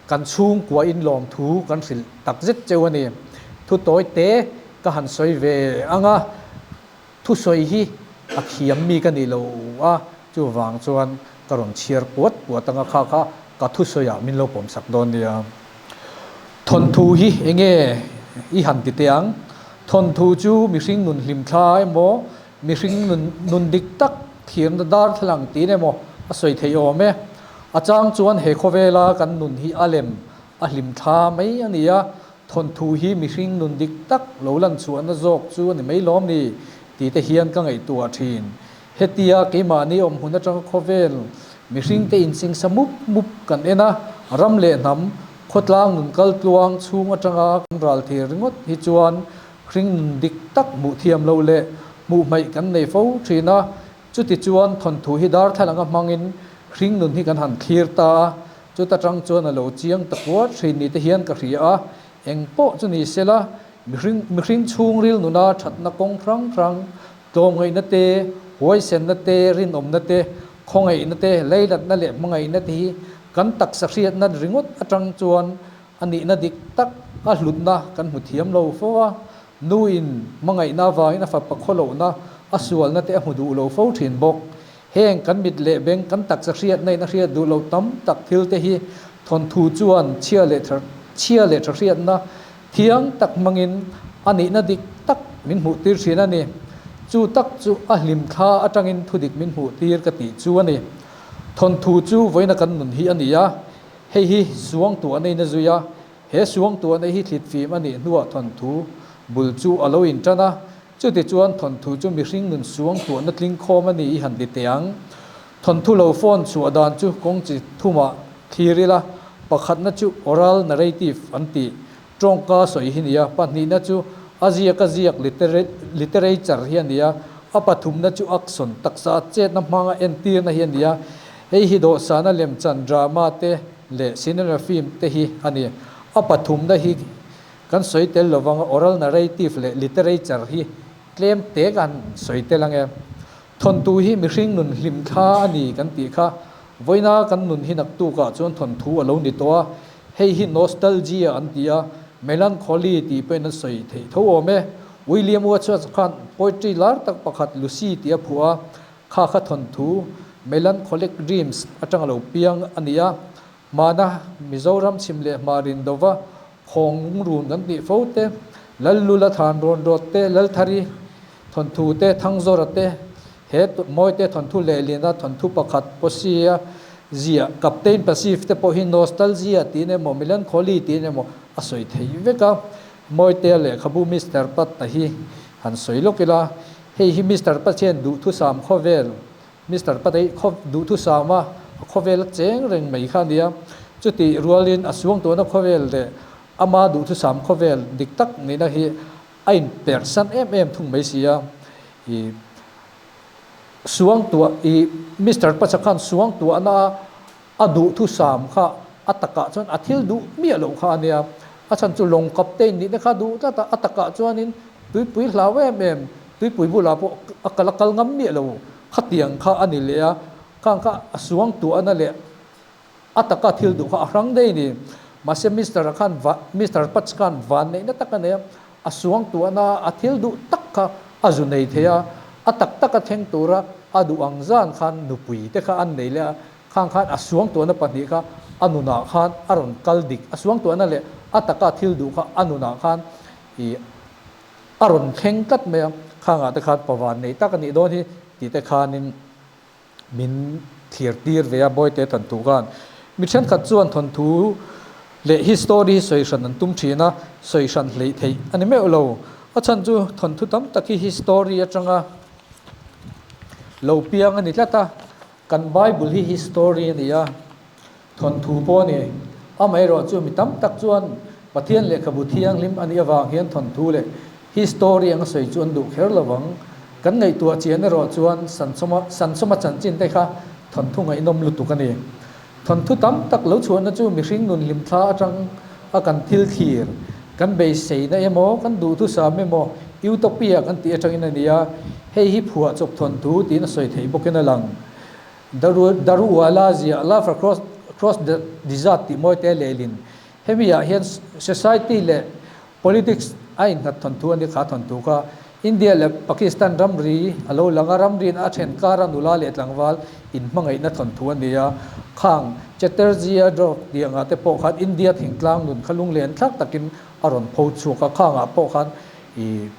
kan chhungkua in lawmthu kan hrilh tak zet cheu a ni. Thu tawi te ka han sawi ve ang a, thusawi hi a thiam mi ka ni lo a, chuvang chuan ka rawn chhiar puat puat ang a, kha kha ka thusawiah min lo pawmsak dawn nia. Thawnthu hi enge i han ti teh ang? Thawnthu chu mihring nun hlimthla emaw Mihring nun nun dik tak thiamna darthlalang tiin emaw a sawi theih awm e. A chang chuan he khawvela kan nun hi a lem, a hlim thla mai a ni a, thawnthu hi mihring nun dik tak lo lan chhuahna zawk chu a ni mai lawm ni tih te hian ka ngaihtuah thin. Hetia keimahni awm hmun atanga khawvel mihringte insingsa mup mup kan en a, ram leh hnam, khawtlang nun kal tluang chhung atanga kan ral thei ringawt hi chuan Hring nun dik tak hmuh thiam loh leh hmuh hmaih kan nei fo thin a, chuti chuan thawnthu hi darthlalang a hmangin hring nun hi kan han thlir ta a, chuta tang chuan a lo chiang ta kuar thin ni te hian ka hria a, eng pawh chu ni sela mihring mihring chhungril nuna thatna kawng hrang hrang, tlawmngaihna te, huaisenna te, rinawmna te, khawngaihna te, leilatna leh hmangaihna te hi kan taksa hriatna ringawt atang chuan A nihna dik tak a hlutna kan hmu thiam lo fo a, nu in hmangaihna avangin a fapa khawlohna, a sualna te a hmu duh lo fo thin bawk. Heng kan mit leh beng kan taksa hriatna in a hriat duh lo tam tak thil te hi thawnthu chuan chhia leh tha chhia leh tha hriatna thiang tak hmangin a nihna dik tak min hmuh tir thin a ni. Chu tak chu a hlim thla atangin thudik min hmuh tir ka tih chu a ni. Thawnthu chu vawiina kan nun hi a ni a. Hei hi suangtuah nei na zui a, he suangtuah nei hi thlitfim a nih hnuah thawnthu bul chu a lo intan a, chuti chuan thawnthu chu mihring nun suangtuahna tlingkhawm a ni i han ti teh ang. Thawnthu lo phone chhuah dan chu kawng chi thumah thlir ila, pakhatna chu oral narrative an tih, tawngka sawi hi nia, pahnihna chu a ziak a ziak literature hi a nia, a pathumna chu action, taksa chetna hmanga entirna hi a nia. Hei hi dawhsana lemchan drama te leh cinema film te hi a ni. A pathumna hi kan sawi tel lovang a, oral narrative leh literature hi tlem te kan sawi tel ang e. Thawnthu hi mihring nun hlim thla a ni kan tih kha. Vawiina kan nun hi naktukah chuan thawnthu a lo ni tawh a, hei hi nostalgia an ti a, melancholy tih pawhin an sawi theih tho awm e. William Wordsworth khan poetry lar tak pakhat Lucy tih a phuah a, kha kha thawnthu Melancholic Dreams atanga lo piang a ni a. Hmana Mizoram chhim leh hma rin dova khawng run kan tih fo te, Lallula than rawn rawt te, Lalthari thawnthu te, Thangzawra te, he Mawite thawnthu lehlina thawnthu pakhat Posia ziah Captain Pasif te pawh hi nostalgia tiin emaw melancholy tiin emaw a sawi theih vek a. Mawitea lehkhabu Mister Pat-a hi han sawi lawk ila, hei hi Mister Pat hian duhthusam khawvel Mister Patei khaw duhthusama a khawvel a cheng reng mai kha a nia. Chutih rualin a suangtuahna khawvel leh ama duhthusam khawvel dik tak nihna hi a inperhsan em em thung mai si a. I suangtuah i Mister Pacha khan suangtuahna a duhthusam kha a takah chuan a thil duh miah loh kha a nia. A chhan chu lawng captain nihna kha duh tlat a, a takah chuanin tuipui hlau em em Tuipui bulah pawh a kal a kal ngam miah lo, khatiang kha a ni leh a, khang kha a suang tuahna leh a taka thil duh kha a hrang daih a ni. Mahse Mister a khan va Mister Patch khan van neihna tak a nei a, a suang tuahna a thil duh tak kha a zu nei thei a, a tak taka thleng tura a duh ang zan khan nupui te kha an nei leh a, khang khan a suang tuahna pahnih kha a nunah khan a rawn kal dik, a suang tuahna leh a taka thil duh kha a nunah khan ih A rawn thleng tlat mai a, khangah te khan pavan nei tak a nih dawn hi tih te khanin min thlir tir ve a, Bawite thawnthu khan. Mi thenkhat chuan thawnthu leh hi story hi sawi hran an tum thin a, sawi hran hleih theih a ni meuh lo. A chhan chu thawnthu tam tak hi hi story atanga lo piang a ni tlat a, kan Bible hi hi story a ni a, Thawnthu pawh a ni. Amaherawh chu mi tam tak chuan Pathian lehkhabu thianghlim a nih avang hian thawnthu leh history anga sawi chu an duh kher lo vang. Kan ngaihtuah chian erawh chuan Sansawma Sansawma chanchin te kha thawnthu ngaihnawm lutuk a ni. Thawnthu tam tak lo chhuahna chu mihring nun hlimthla atang a kan thil thlir, kan beiseina emaw, kan duhthusam emaw, utopia kan tih atangin a ni a, hei hi phuahchawp thawnthu tiin a sawi theih bawkin a lang. Daruala ziah Love Across Across the Desert tih mawi te lehlin hemi ah hian society leh politics a innghat thawnthu a ni kha thawnthu kha India leh Pakistan ramri a lo lang a, ramriin a then kara nula leh tlangval inhmangaihna thawnthu a ni a, khang Chatterjee-a drop tih angah te pawh khan India thingtlang nun kha lunglen thlak takin a rawn pho chhuak a, khangah pawh khan ih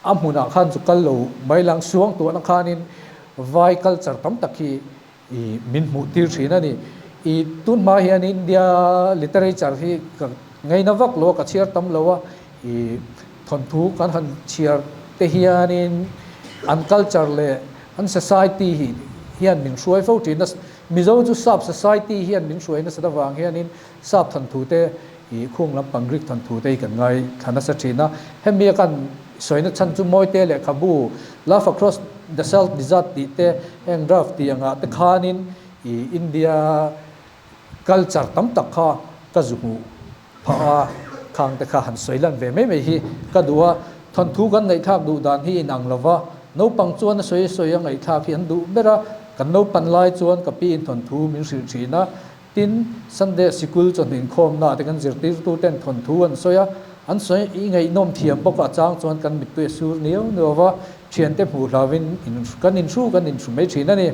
A hmunah khan chu kal lo mai lang suang tuahna khanin vai culture tam tak hi i min hmuh tir thin a ni. I tun hma hian India literature hi ka ngaina vak lo a, ka chhiar tam lo a, i thawnthu kan han chhiar te hianin an culture leh an society hi hian min hruai fo thin a. Mizo chu sap society hian min hruai nasat avang hianin sap thawnthu te I khung lampang Greek thawnthu te hi kan ngaithla nasa thin a, hemi a kan sawina chhan chu Mawite lehkhabu Love Across the Salt Desert tih te, heng draft tih angah te khanin i India culture tam tak kha ka zu hmuh phah a, khang te kha han sawi lan ve mai mai hi ka duh a, thawnthu kan ngaihthlak duh dan hi inang lo va, naupang chuan a sawi sawi a ngaihthlak hi an duh ber a, kan naupan lai chuan ka piin thawnthu min hrilh thin a, Tin, Sunday sikul chawhnu inkhawmnaah te kan zirtirtu ten thawnthu an sawi a, an sawi i ngaihnawm thiam bawk a chang chuan kan mittui a sur niau niau va, thiante hmuh hlauhin in kan inhru kan inhru mai thin a ni.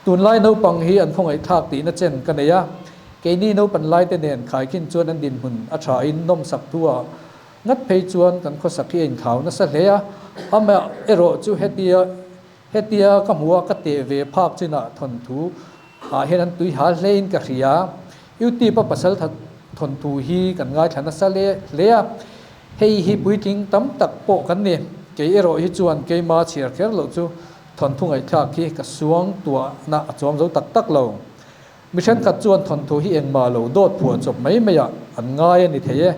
Tunlai naupang hi an khawngaihthlak tihna chen ka nei a, keini naupan laite nen khaikhin chuan an dinhmun a thain nawmsak thu a ngat phei chuan kan khawsak hi a inthlau nasa hle a, amah erawh chu hetia Hetia ka hmu a, ka teh ve phak chinah thawnthu ah hian an tui hal hle in ka hria. YouTube a pasal thawnthu hi kan ngaithla nasa hle hle a, hei hi puitling tam tak pawh kan ni. Kei erawh hi chuan keima chhiar kher loh chu thawnthu ngaihthlak hi ka suang tuahna a chuang zo tak tak lo. Mi thenkhat chuan thawnthu hi engmah lo dawt phuah chawp mai maiah an ngai a ni thei e.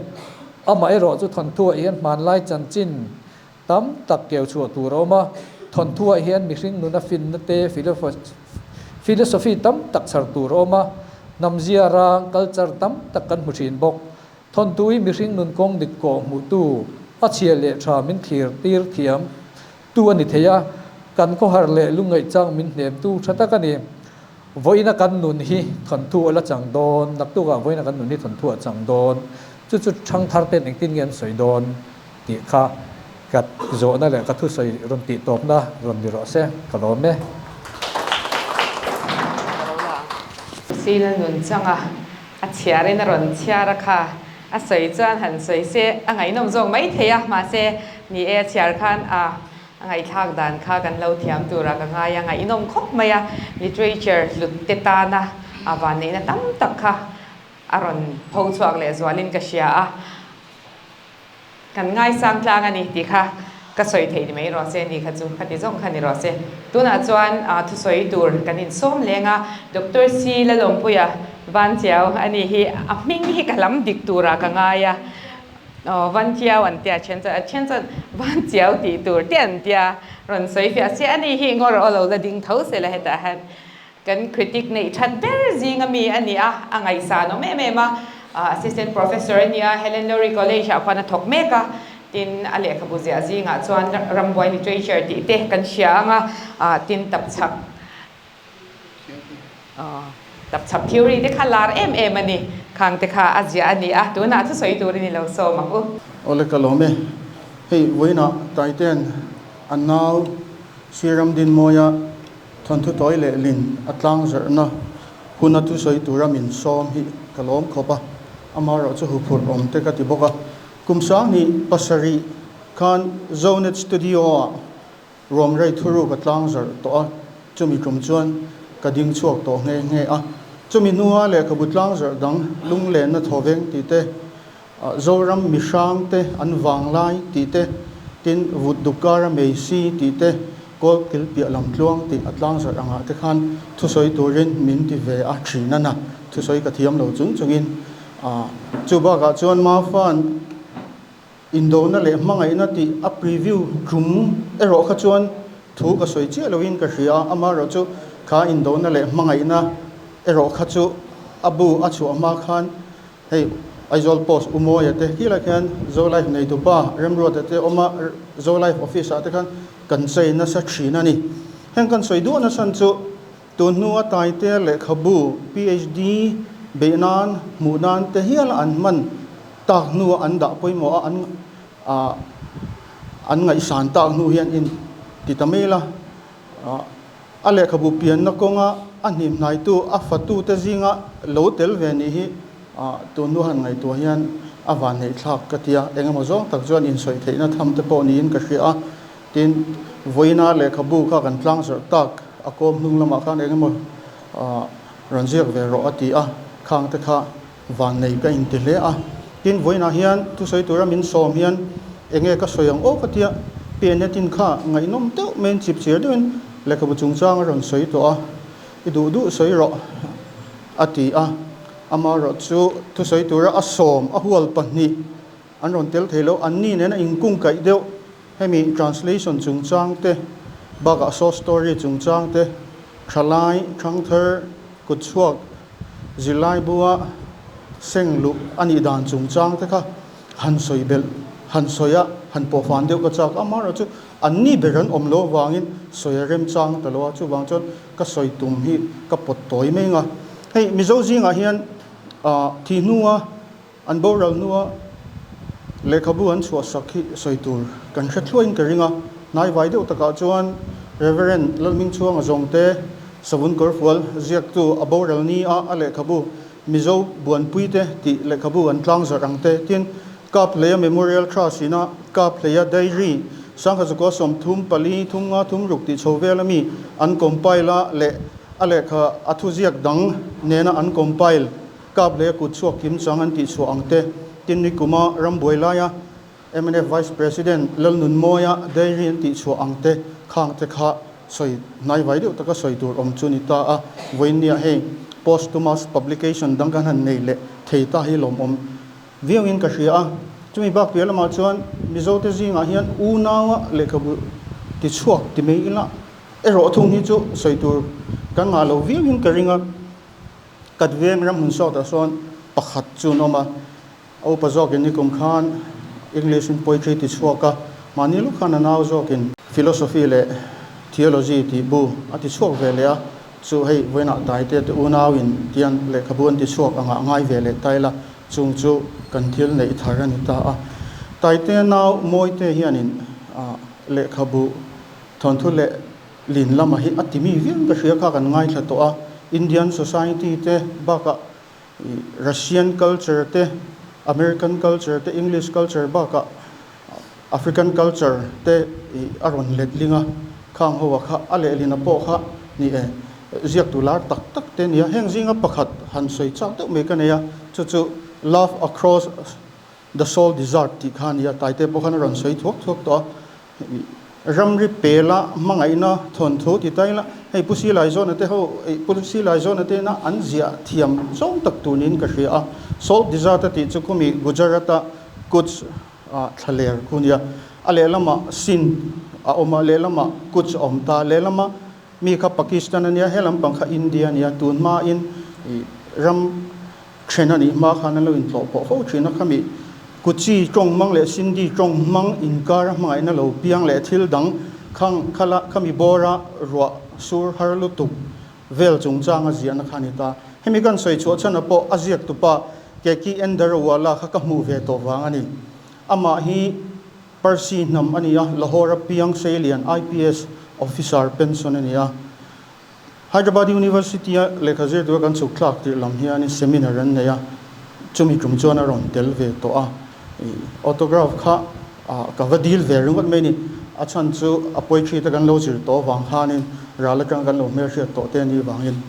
Amah erawh chu thawnthuah hian hmanlai chanchin Tam tak keu chhuah tur a awm a, thawnthuah hian mihring nuna finna te, philosophy tam tak chhar tur a awm a, hnamzia rang, culture, tam tak kan hmu thin bawk. Thawnthu hi mihring nun kawng dik kawh hmuhtu, a chhia leh tha min thlir tir thiam tu a ni thei a, kan khawhar leh lungngaih chang min hnemtu tha tak a ni. Vawiina kan nun hi thawnthu a la chang dawn, naktukah vawiina kan nun hi thawnthu a chang dawn. Chu chu thangthar ten engtin nge an sawi dawn tih kha ka zawhna leh ka thusawi rawn tih tawpna rawn ni rawh se, ka lawm e. Sila nun changa a chhiarin a rawn chhiar a kha a sawi chuan han sawi se a ngaihnawm zawk mai thei a, mahse ni e a chhiar khan a A ngaihthlak dan kha kan lo thiam turah ka ngai a, ngaihnawm khawp mai a, literature hlut te tana a vanneihna tam tak kha a rawn pho chhuak leh zualin ka hria a, kan ngaisang tlang a ni tih kha ka sawi theih ni mai rawh se ni kha chu kha ti zawng kha ni rawh se. Tunah chuan thusawi tur kan insawm leng a, Doctor C Lalawmpuia Vanchiau a ni hi a hming hi ka lam dik turah ka ngai a. Aw van chiau an tia then chuan a then chuan van chiau tih tur te an tia rawn sawi fiah se ani hi ngawr aw lo la ding tho se la hetah hian kan critic neih that ber zing ami a ni a a ngaihsan awm em em a assistant professor a ni a Helen Lowry College ah khuan a thawk mek a tin a lehkhabu ziah zingah chuan rambuai literature tih te kan hria ang a tin tapchhak Tapchhak theory te kha lar em em a ni. Khang te kha a ziah a ni a, tunah thusawi turin i lo sawm ang u. Awle ka lawm e. Hei vawiinah Taitean a nau Sriram Dinmawia thawnthu tawi leh lin a tlang zarhna huna thusawi tura min sawm hi ka lawm khawp a, amaherawh chu huphurh awm te ka ti bawk a. Kum sanghnih pasarih khan Zonet Studio-ah Ruam rei thuru ka tlang zarh tawh a, chumi tum chuan ka ding chhuak tawh nghe nghe a. Chumi hnua lehkhabu tlang zarh dang lunglenna thawveng tih te, Zoram mihrang te an vang lai tih te, tin vut dukara mei si tih te, kawl kil piah lam tluang tih a tlang zarh angah te khan thusawi turin min ti ve a thin a na. Thusawi ka thiam lo chung chungin chu bakah chuan Mafan, Indona leh hmangaihna tih a preview tum erawh kha chuan thu ka sawi chiah loin ka hria a, amaherawh chu kha indona leh hmangaihna erawh kha chu a bu a chhuah hma khan hei Aizawl Post Umawia te khi lai khian Zolife neitupa Remruata te awm a, Zolife office ah te khan kan chei nasa thin a ni. Heng kan sawi duah nasan chu tun hnua Taitea lehkhabu PhD beih nan hmuh nan te hial an hman Tak hnua an dah pawimawh a, an ah an ngaihsan tak hnu hian in ti ta mai la. Ah a lehkhabu pianna kawnga a hnim hnaitu a fatute zinga lo tel ve nih hi ah tun hnu han ngaihtuah hian a vanneih thlak ka ti a, engemaw zawng tak chuan insawi theihna tham te pawh niin ka hria a. Tin, vawiina lehkhabu kha kan tlang zawrh tak a kawm hnung lamah khan engemaw ah rawn ziak ve rawh a ti a, khang te kha Vannei ka inti hle a, tin vawiinah hian thusawi tura min sawm hian enge ka sawi ang aw ka tia, Pianetin kha ngaihnawm deuh maiin chipchir deuhin lehkhabu chungchang a rawn sawi tawh a, i duh duh sawi rawh a ti a, amaherawh chu thusawi tura a sawm a hual pahnih an rawn tel thei lo, anni nena inkungkaih deuh hemi translation chungchang te bakah short story chungchang te thalai thangthar kutchhuak Zirlai bua seng luh a nih dan chungchang te kha han sawi belh, han sawi a, han pawhfan deuh ka chak a, amaherawh chu an ni ber an awm loh avangin sawi a remchang ta lo a, chuvang chuan ka sawi tum hi ka pawt tawi mai ang a. Hei Mizo zingah hian thih hnua an boral hnua lehkhabu an chhuahsak hi sawi tur kan hre thluain ka ring a, hnaivai deuh takah chuan Reverend Lalhmingchhuanga zawngte Savun Kawrfual ziaktu a boral ni a a lehkhabu Mizo Buanpuite tih lehkhabu an tlangzarh ang te tin Kaphleia Memorial Trust ina Kaphleia Diary Sangkhatzukua 34 thum nga thum ruk tih chho vel ami an compile a leh a lehkha a thuziak dang nena an compile Kaphleia kut chhuak kim chang an tih chhuah ang te tin nikuma rambuai laia Mnf Vice President Lalnunmawia diary an tih chhuah ang te khang te kha sawi hnaivai deuh taka sawi tur awm chu ni ta a, vawiinniah hei posthumous publication dang kan han nei leh thei ta hi lawmawm viauin ka hria a. Chumi bak piah lamah chuan Mizote zingah hian unaua lehkhabu ti chhuak ti mai ila erawh thung hi chu sawi tur kan ngah lo viauin ka ring a, Katveng ramhmun sawtah sawn pakhat chu an awm a. A upa zawkin nikum khan English in poetry ti chhuak a, mahni lawk khan a nau zawkin Philosophy leh Theology tih bu a ti chhuak ve leh a. Chu hei vawiinah Taite te unauin tian lehkhabu an ti chhuak angah ngai ve leh ta ila, chung chu kan thil neih thar a ni ta a. Taite nau Mawite hianin lehkhabu thawnthu leh lin lama hi a timi viau ka hria kha kan ngaithla tawh a. Indian society te bakah Russian culture te, American culture te, English culture bakah African culture te a rawn letling a, khang ho a kha a lehlin a pawh kha ni e, ziaktu lar tak tak te nia. Heng zinga pakhat han sawi chak deuh mai ka nei a, chu chu Love Across the Salt Desert tih kha a ni a, Taite pawh khan a rawn sawi thuak thuak tawh a. Ramri pela hmangaihna thawnthu ti ta ila, hei Pu Silaizawna te ho, Pu Silaizawna te ina an ziah thiam zawng tak tur niin ka hria a. Salt Desert a tih chu khumi Gujarat-a Kutch thlaler khu nia. A lehlamah Sindh a awm a, lehlamah Kutch a awm ta. Lehlama mi kha Pakistan a nia, he lampang kha India a nia. Tun hmain ram Then a nih hma khan an lo intlawh pawh fo thin a, khami Kuchi tawng hmang leh Sindhi tawng hmang inkar a hmangaihna lo piang leh thil dang khang khala khami bawra ruah sur har lutuk vel chungchang a ziahna kha a ni ta. Hemi kan sawi chhuah chhan a pawh a ziak tupa Keki Endarawala kha ka hmuh ve tawh vang a ni. Amah hi Parsi hnam a ni a, Lahore a piang Seilian IPS officer pension a ni a. Hyderabad University-a lehkha zir tura kan chhuk thlak tirh lam hianin seminar an nei a, chumi tum chuan a rawn tel ve tawh a. Autograph kha ka va dil ve ringawt mai a ni. A chhan chu a poetry te kan lo zir tawh avang khanin ral atanga kan lo hmelhriat tawh te a nih vangin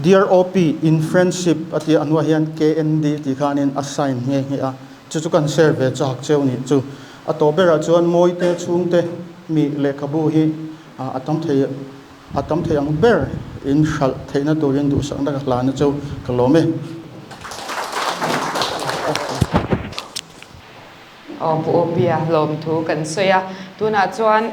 Dear OP, in friendship a tia a hnuah hian KND tih khanin a sign nghe nghe a, chu chu kan share ve chak cheu nih chu. A tawh berah chuan Mawite chhungte mi lehkhabu hi a tam thei A tam thei ang ber in hralh theihna turin duhsakna ka hlana chu ka lawm e. Aw Pu Awpia lawmthu kan sawi a, tunah chuan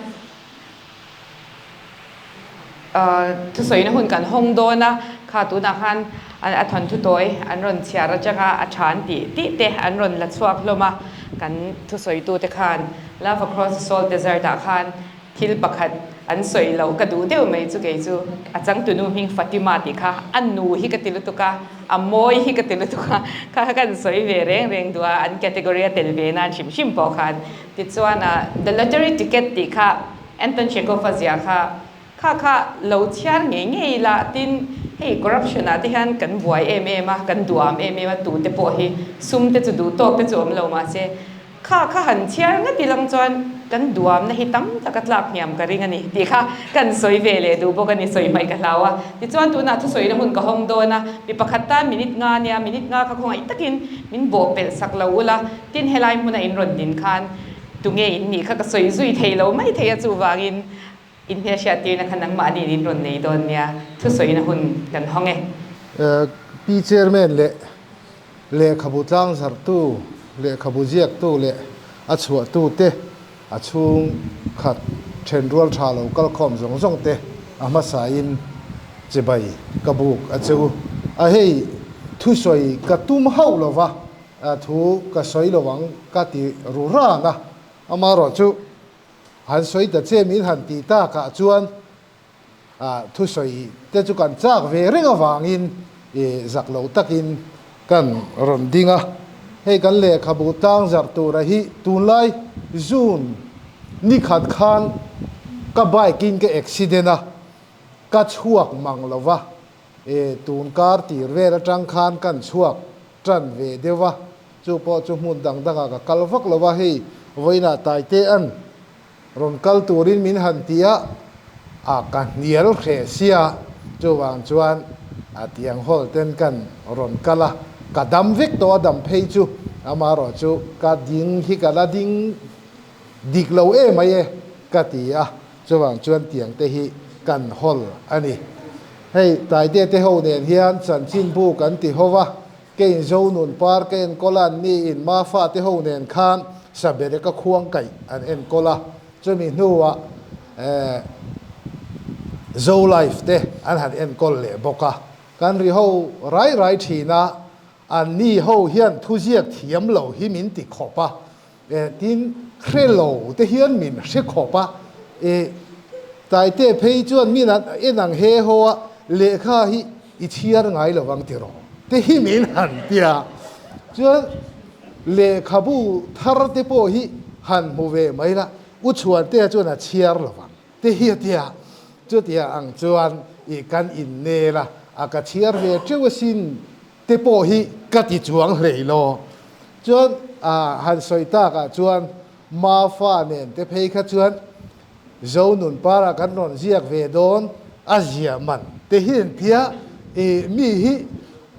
thusawina hun kan hawng dawn a, kha tunah khan a thawnthu tawi an rawn chhiar atanga a tha an tih tih te an rawn la chhuak hlawm a, kan thusawitute khan Love Across the Salt Desert ah khan Thil pakhat an sawi loh ka duh deuh mai chu kei chu a changtunu hming Fatima tih kha a nu hi ka ti lutuk a, a mawi hi ka ti lutuk a, kha kha kan sawi ve reng reng duh a, an category a tel ve nan hrim hrim pawh khan. Tichuan a The Lottery Ticket tih kha Anton Chekhov a ziah kha, kha kha lo chhiar ngei ngei ila tin hei corruption ah te hian kan buai em em a, kan duham em em a, tute pawh hi sum te chu duh tawk te chu awm lo mahse Kha kha han chhiar ngat ilang chuan kan duamna hi tam tak a tlak hniam ka ring a ni tih kha kan sawi ve leh duh bawk a ni, sawi hmaih ka hlau a. Tichuan tunah thusawina hun ka hawng dawn a, mi pakhat tan minute nga nia, minute nga kha khawngaih takin min bawh pelh sak lo ula, tin helai hmuna in rawn din khan tunge in nih kha ka sawi zui thei lo mai thei a, chuvangin in hmelhriattirna kha nangmahni in rawn nei dawn nia, thusawina hun kan hawng e. Pi Chairman leh Lehkhabu tlangzarhtu, lehkhabu ziaktu leh a chhuahtute, a chhung khat thenrual tha lo kalkhawm zawng zawng te a hmasain chibai ka buk a che u. A hei, thusawi ka tum hauh lo va, thu ka sawi lo ang ka ti ru rang a, amaherawhchu han sawi ta che min han tih takah chuan Thusawi te chu kan chak ve reng avangin zak lo takin kan rawn ding a. Hei kan lehkhabu tlangzarh tura hi tunlai June ni khat khan ka bike in ka accident a, ka chhuak mang lo va, tun kar tir vel atang khan kan chhuak tan ve deuh a, chu pawh chu hmun dang dangah ka kal vak lo va, hei vawiinah Taitea'n Rawn kal turin min han ti a, a ka hnial hreh sia, chuvang chuan a tiang hawl ten kan rawn kal a, ka dam vek tawh a dam phei chu, amaherawh chu ka ding hi ka la ding dik lo em ai e ka ti a, chuvang chuan tiang te hi kan hawl a ni. Hei Taite te ho nen hian chanchinbu kan ti ho va, Kei Zonun par ka enkawl a, an ni in Mafa te ho nen khan Sabereka khuang kaih an enkawl a, chumi hnuah Zolife te an han enkawl leh bawk a. Kan ri ho rai rai thin a, an ni ho hian thuziak thiam lo hi min ti khawp a, tin hre lo te hian min hre khawp a, Taite phei chuan min an en ang he ho a, Lehkha hi i chhiar ngai lo vang tiraw? Te hi min han ti a. Chuan lehkhabu thar te pawh hi han hmu ve mai la, U Chhuantea chuan a chhiar lo vang te hi a ti a. Chutia ang chuan i kan innel a, a ka chhiar ve teuh asin te pawh hi ka ti chuang hlei lo. Chuan han sawi takah chuan Mafa nen te phei kha chuan Zonun parah kan rawn ziak ve dawn a zia man te hian tia i mi hi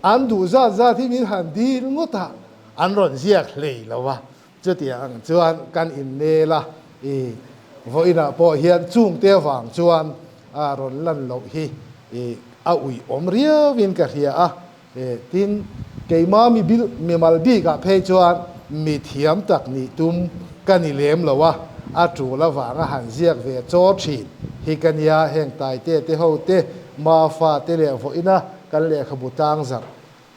an duh zat zat hi min han dil ngawt a, an rawn ziak hlei lo a. Chutiang ang chuan kan innel a, i vawiinah pawh hian chungte avang chuan a rawn lan loh hi i a uih awm riauin ka hria a. Tin, keimah mi bil mimal bikah phei chuan mi thiam tak nih tum ka ni lem lo a, a tul avanga han ziak ve chaw thin hi ka nia. Heng Taite te ho te, Mafa te leh vawiina kan lehkhabu tlang zarh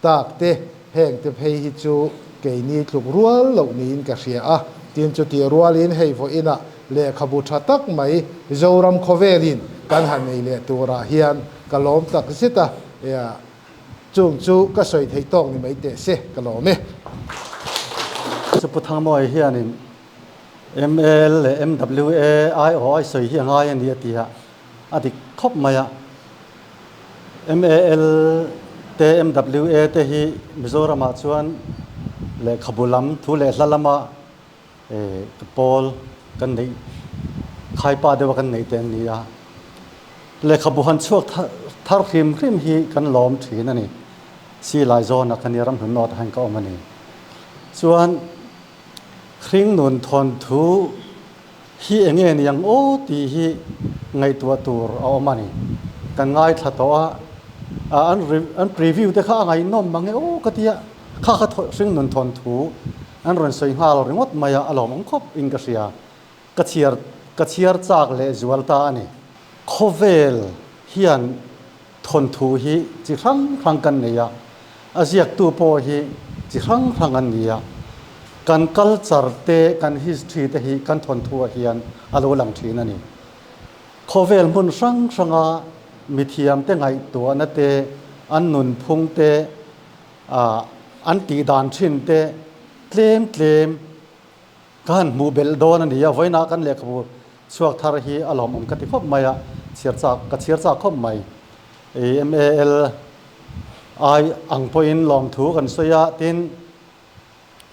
tak te, heng te phei hi chu keini tluk rual loh niin ka hria a. Tin, chutih rualin hei vawiinah lehkhabu tha tak mai Zoram khawvelin kan han nei leh turah hian ka lawm tak zet a. Chung chu ka sawi theih tawk ni mai teh se, ka lawm e. Chu Pu Thangmawia hianin ML leh MWA aiawh ai sawi hi a ngai a ni a ti a, a dik khawp mai a. MAL te MWA te hi Mizoramah chuan lehkhabu lam thu leh hla lama pawl kan neih khaipa deuha kan neih te an ni a. Lehkhabu han chhuak thar hrim hrim hi kan lawm thin a ni. Si lai zawnah khan i ramhlun nawt ah hian ka awm a ni. Chuan hringnun thawnthu hi eng nge ni ang aw tih hi ngaihtuah tur a awm a ni. Kan ngaithla tawh a, an preview te kha a ngaihnawm mang e aw ka tia, kha kha hringnun thawnthu an rawn sawi nghal ringawt mai a, a lawmawm khawp in ka hria. Ka chhiar ka chhiar chak leh zual ta a ni. Khawvel hian thawnthu hi chi hrang hrang kan nei a, a ziaktu pawh hi chi hrang hrang an ni a. Kan culture te, kan history te hi kan thawnthu ah hian a lo lang thin a ni. Khawvel hmun hrang hranga mithiam te ngaihtuahna te, an nunphung te, an tihdan thin te tlem tlem Ka han hmuh belh dawn a ni a, vawiinah kan lehkhabu chhuak thar hi a lawmawm ka ti khawp mai a, chhiar chak ka chhiar chak khawp mai. MAL ai ang pawhin lawmthu kan sawi a, tin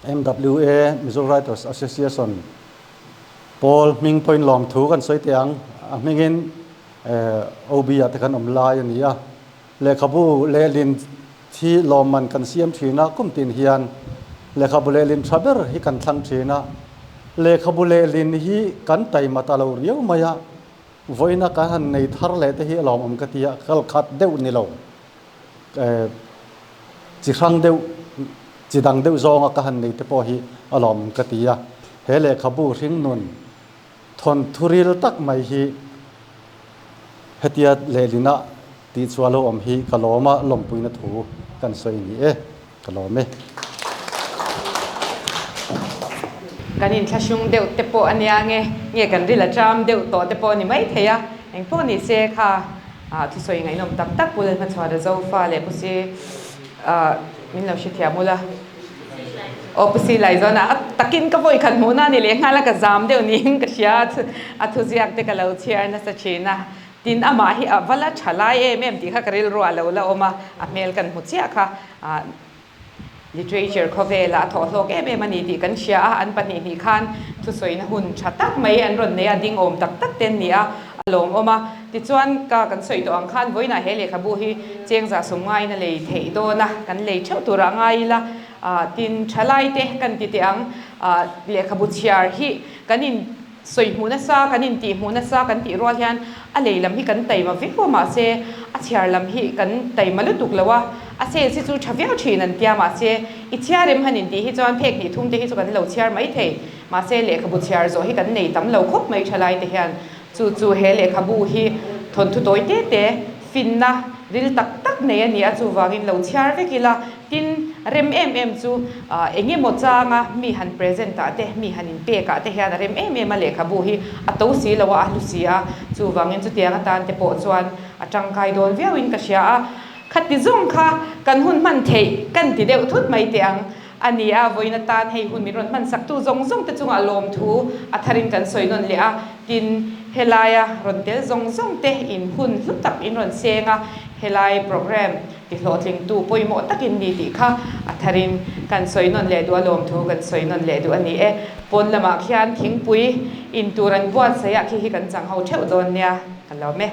MWA, Mizo Writers Association, pawl hming pawhin lawmthu kan sawi teh ang, a hmingin OB ah te kan awm lai a ni a. Lehkhabu lehlin hi lawmman kan siam thin a, kum tin hian lehkhabu lehlin tha ber hi kan thlang thin a. Lehkhabu lehlin hi kan taima ta lo riau mai a, vawiina kan han nei thar leh te hi a lawmawm ka ti a, kal khat deuh ni lo, chi hrang deuh, chi dang deuh zawnga ka han nei te pawh hi a lawmawm ka ti a. He lehkhabu hringnun Thawnthu ril tak mai hi hetia lehlina tih chu a lo awm hi ka lawm a, lawmpuina thu kan sawi ni e, ka lawm e. Kan inthlahrung deuh te pawh a nia nge, nge kan ril a ṭam deuh tawh te pawh a ni maithei a, engpawh ni se kha thusawi ngaihnawm tak tak Pu Lalhmachhuana Zofa leh Pu Si min lo hrethiam ula. Aw Pu Silai zawn a, a takin ka vawi khat hmuhna a ni leh nghal a, ka zam deuh niin ka hria a, a thuziak te ka lo chhiar nasa thin a, tin amah hi a va la tha lai em em tih kha ka rilru ah lo la awm a, a hmel kan hmu chiah kha literature khawvelah a thawh hlawk em em a ni tih kan hria a, an pahnih hnih khan thusawina hun tha tak mai an rawn nei a, ding awm tak tak te an ni a, a lawmawm a. Tichuan, ka kan sawi tawh ang khan vawiinah he lehkhabu hi chengza sum ngaiin a lei theih dawn a, kan lei theuh turah ngai ila, tin thalaite kan ti teh ang, lehkhabu chhiar hi kan in sawi hmuh nasa, kan in tih hmuh nasa kan tih rual hian a lei lam hi kan taima viau a, mahse a chhiar lam hi kan taima lutuk lo a, a sales hi chu tha viau thin an tia, mahse i chhiar em han in tih hi chuan phek hnih thum te hi chu kan lo chhiar mai thei, mahse lehkhabu chhiar zawh hi kan nei tam lo khawp mai thalaite hian. Chu chu he lehkhabu hi thawnthu tawi te te finna Ril tak tak nei a ni a, chuvangin lo chhiar vek ila, tin rem em em chu eng emaw changa mi han present ah te, mi han inpek ah te hian a rem em em a, lehkhabu hi a to si lo a, a hlu si a, chuvangin chutiang atan te pawh chuan a tangkai dawn viauin ka hria a, khati zawng kha kan hun hman theih kan ti deuh thut mai teh ang a ni a, vawiin atan hei hun min rawn hman sak tu zawng zawng te chungah lawmthu a tharin kan sawi nawn leh a, tin helaia rawn tel zawng zawng te in hun hlu tak in rawn seng a, helai programme ti hlawhtlingtu pawimawh takin ni tih kha a tharin kan sawi nawn leh duh a, lawmthu kan sawi nawn leh duh a ni e. Pawn lamah khian thingpui in tur an buatsaih a, khi hi kan chang ho theuh dawn nia, ka lawm e.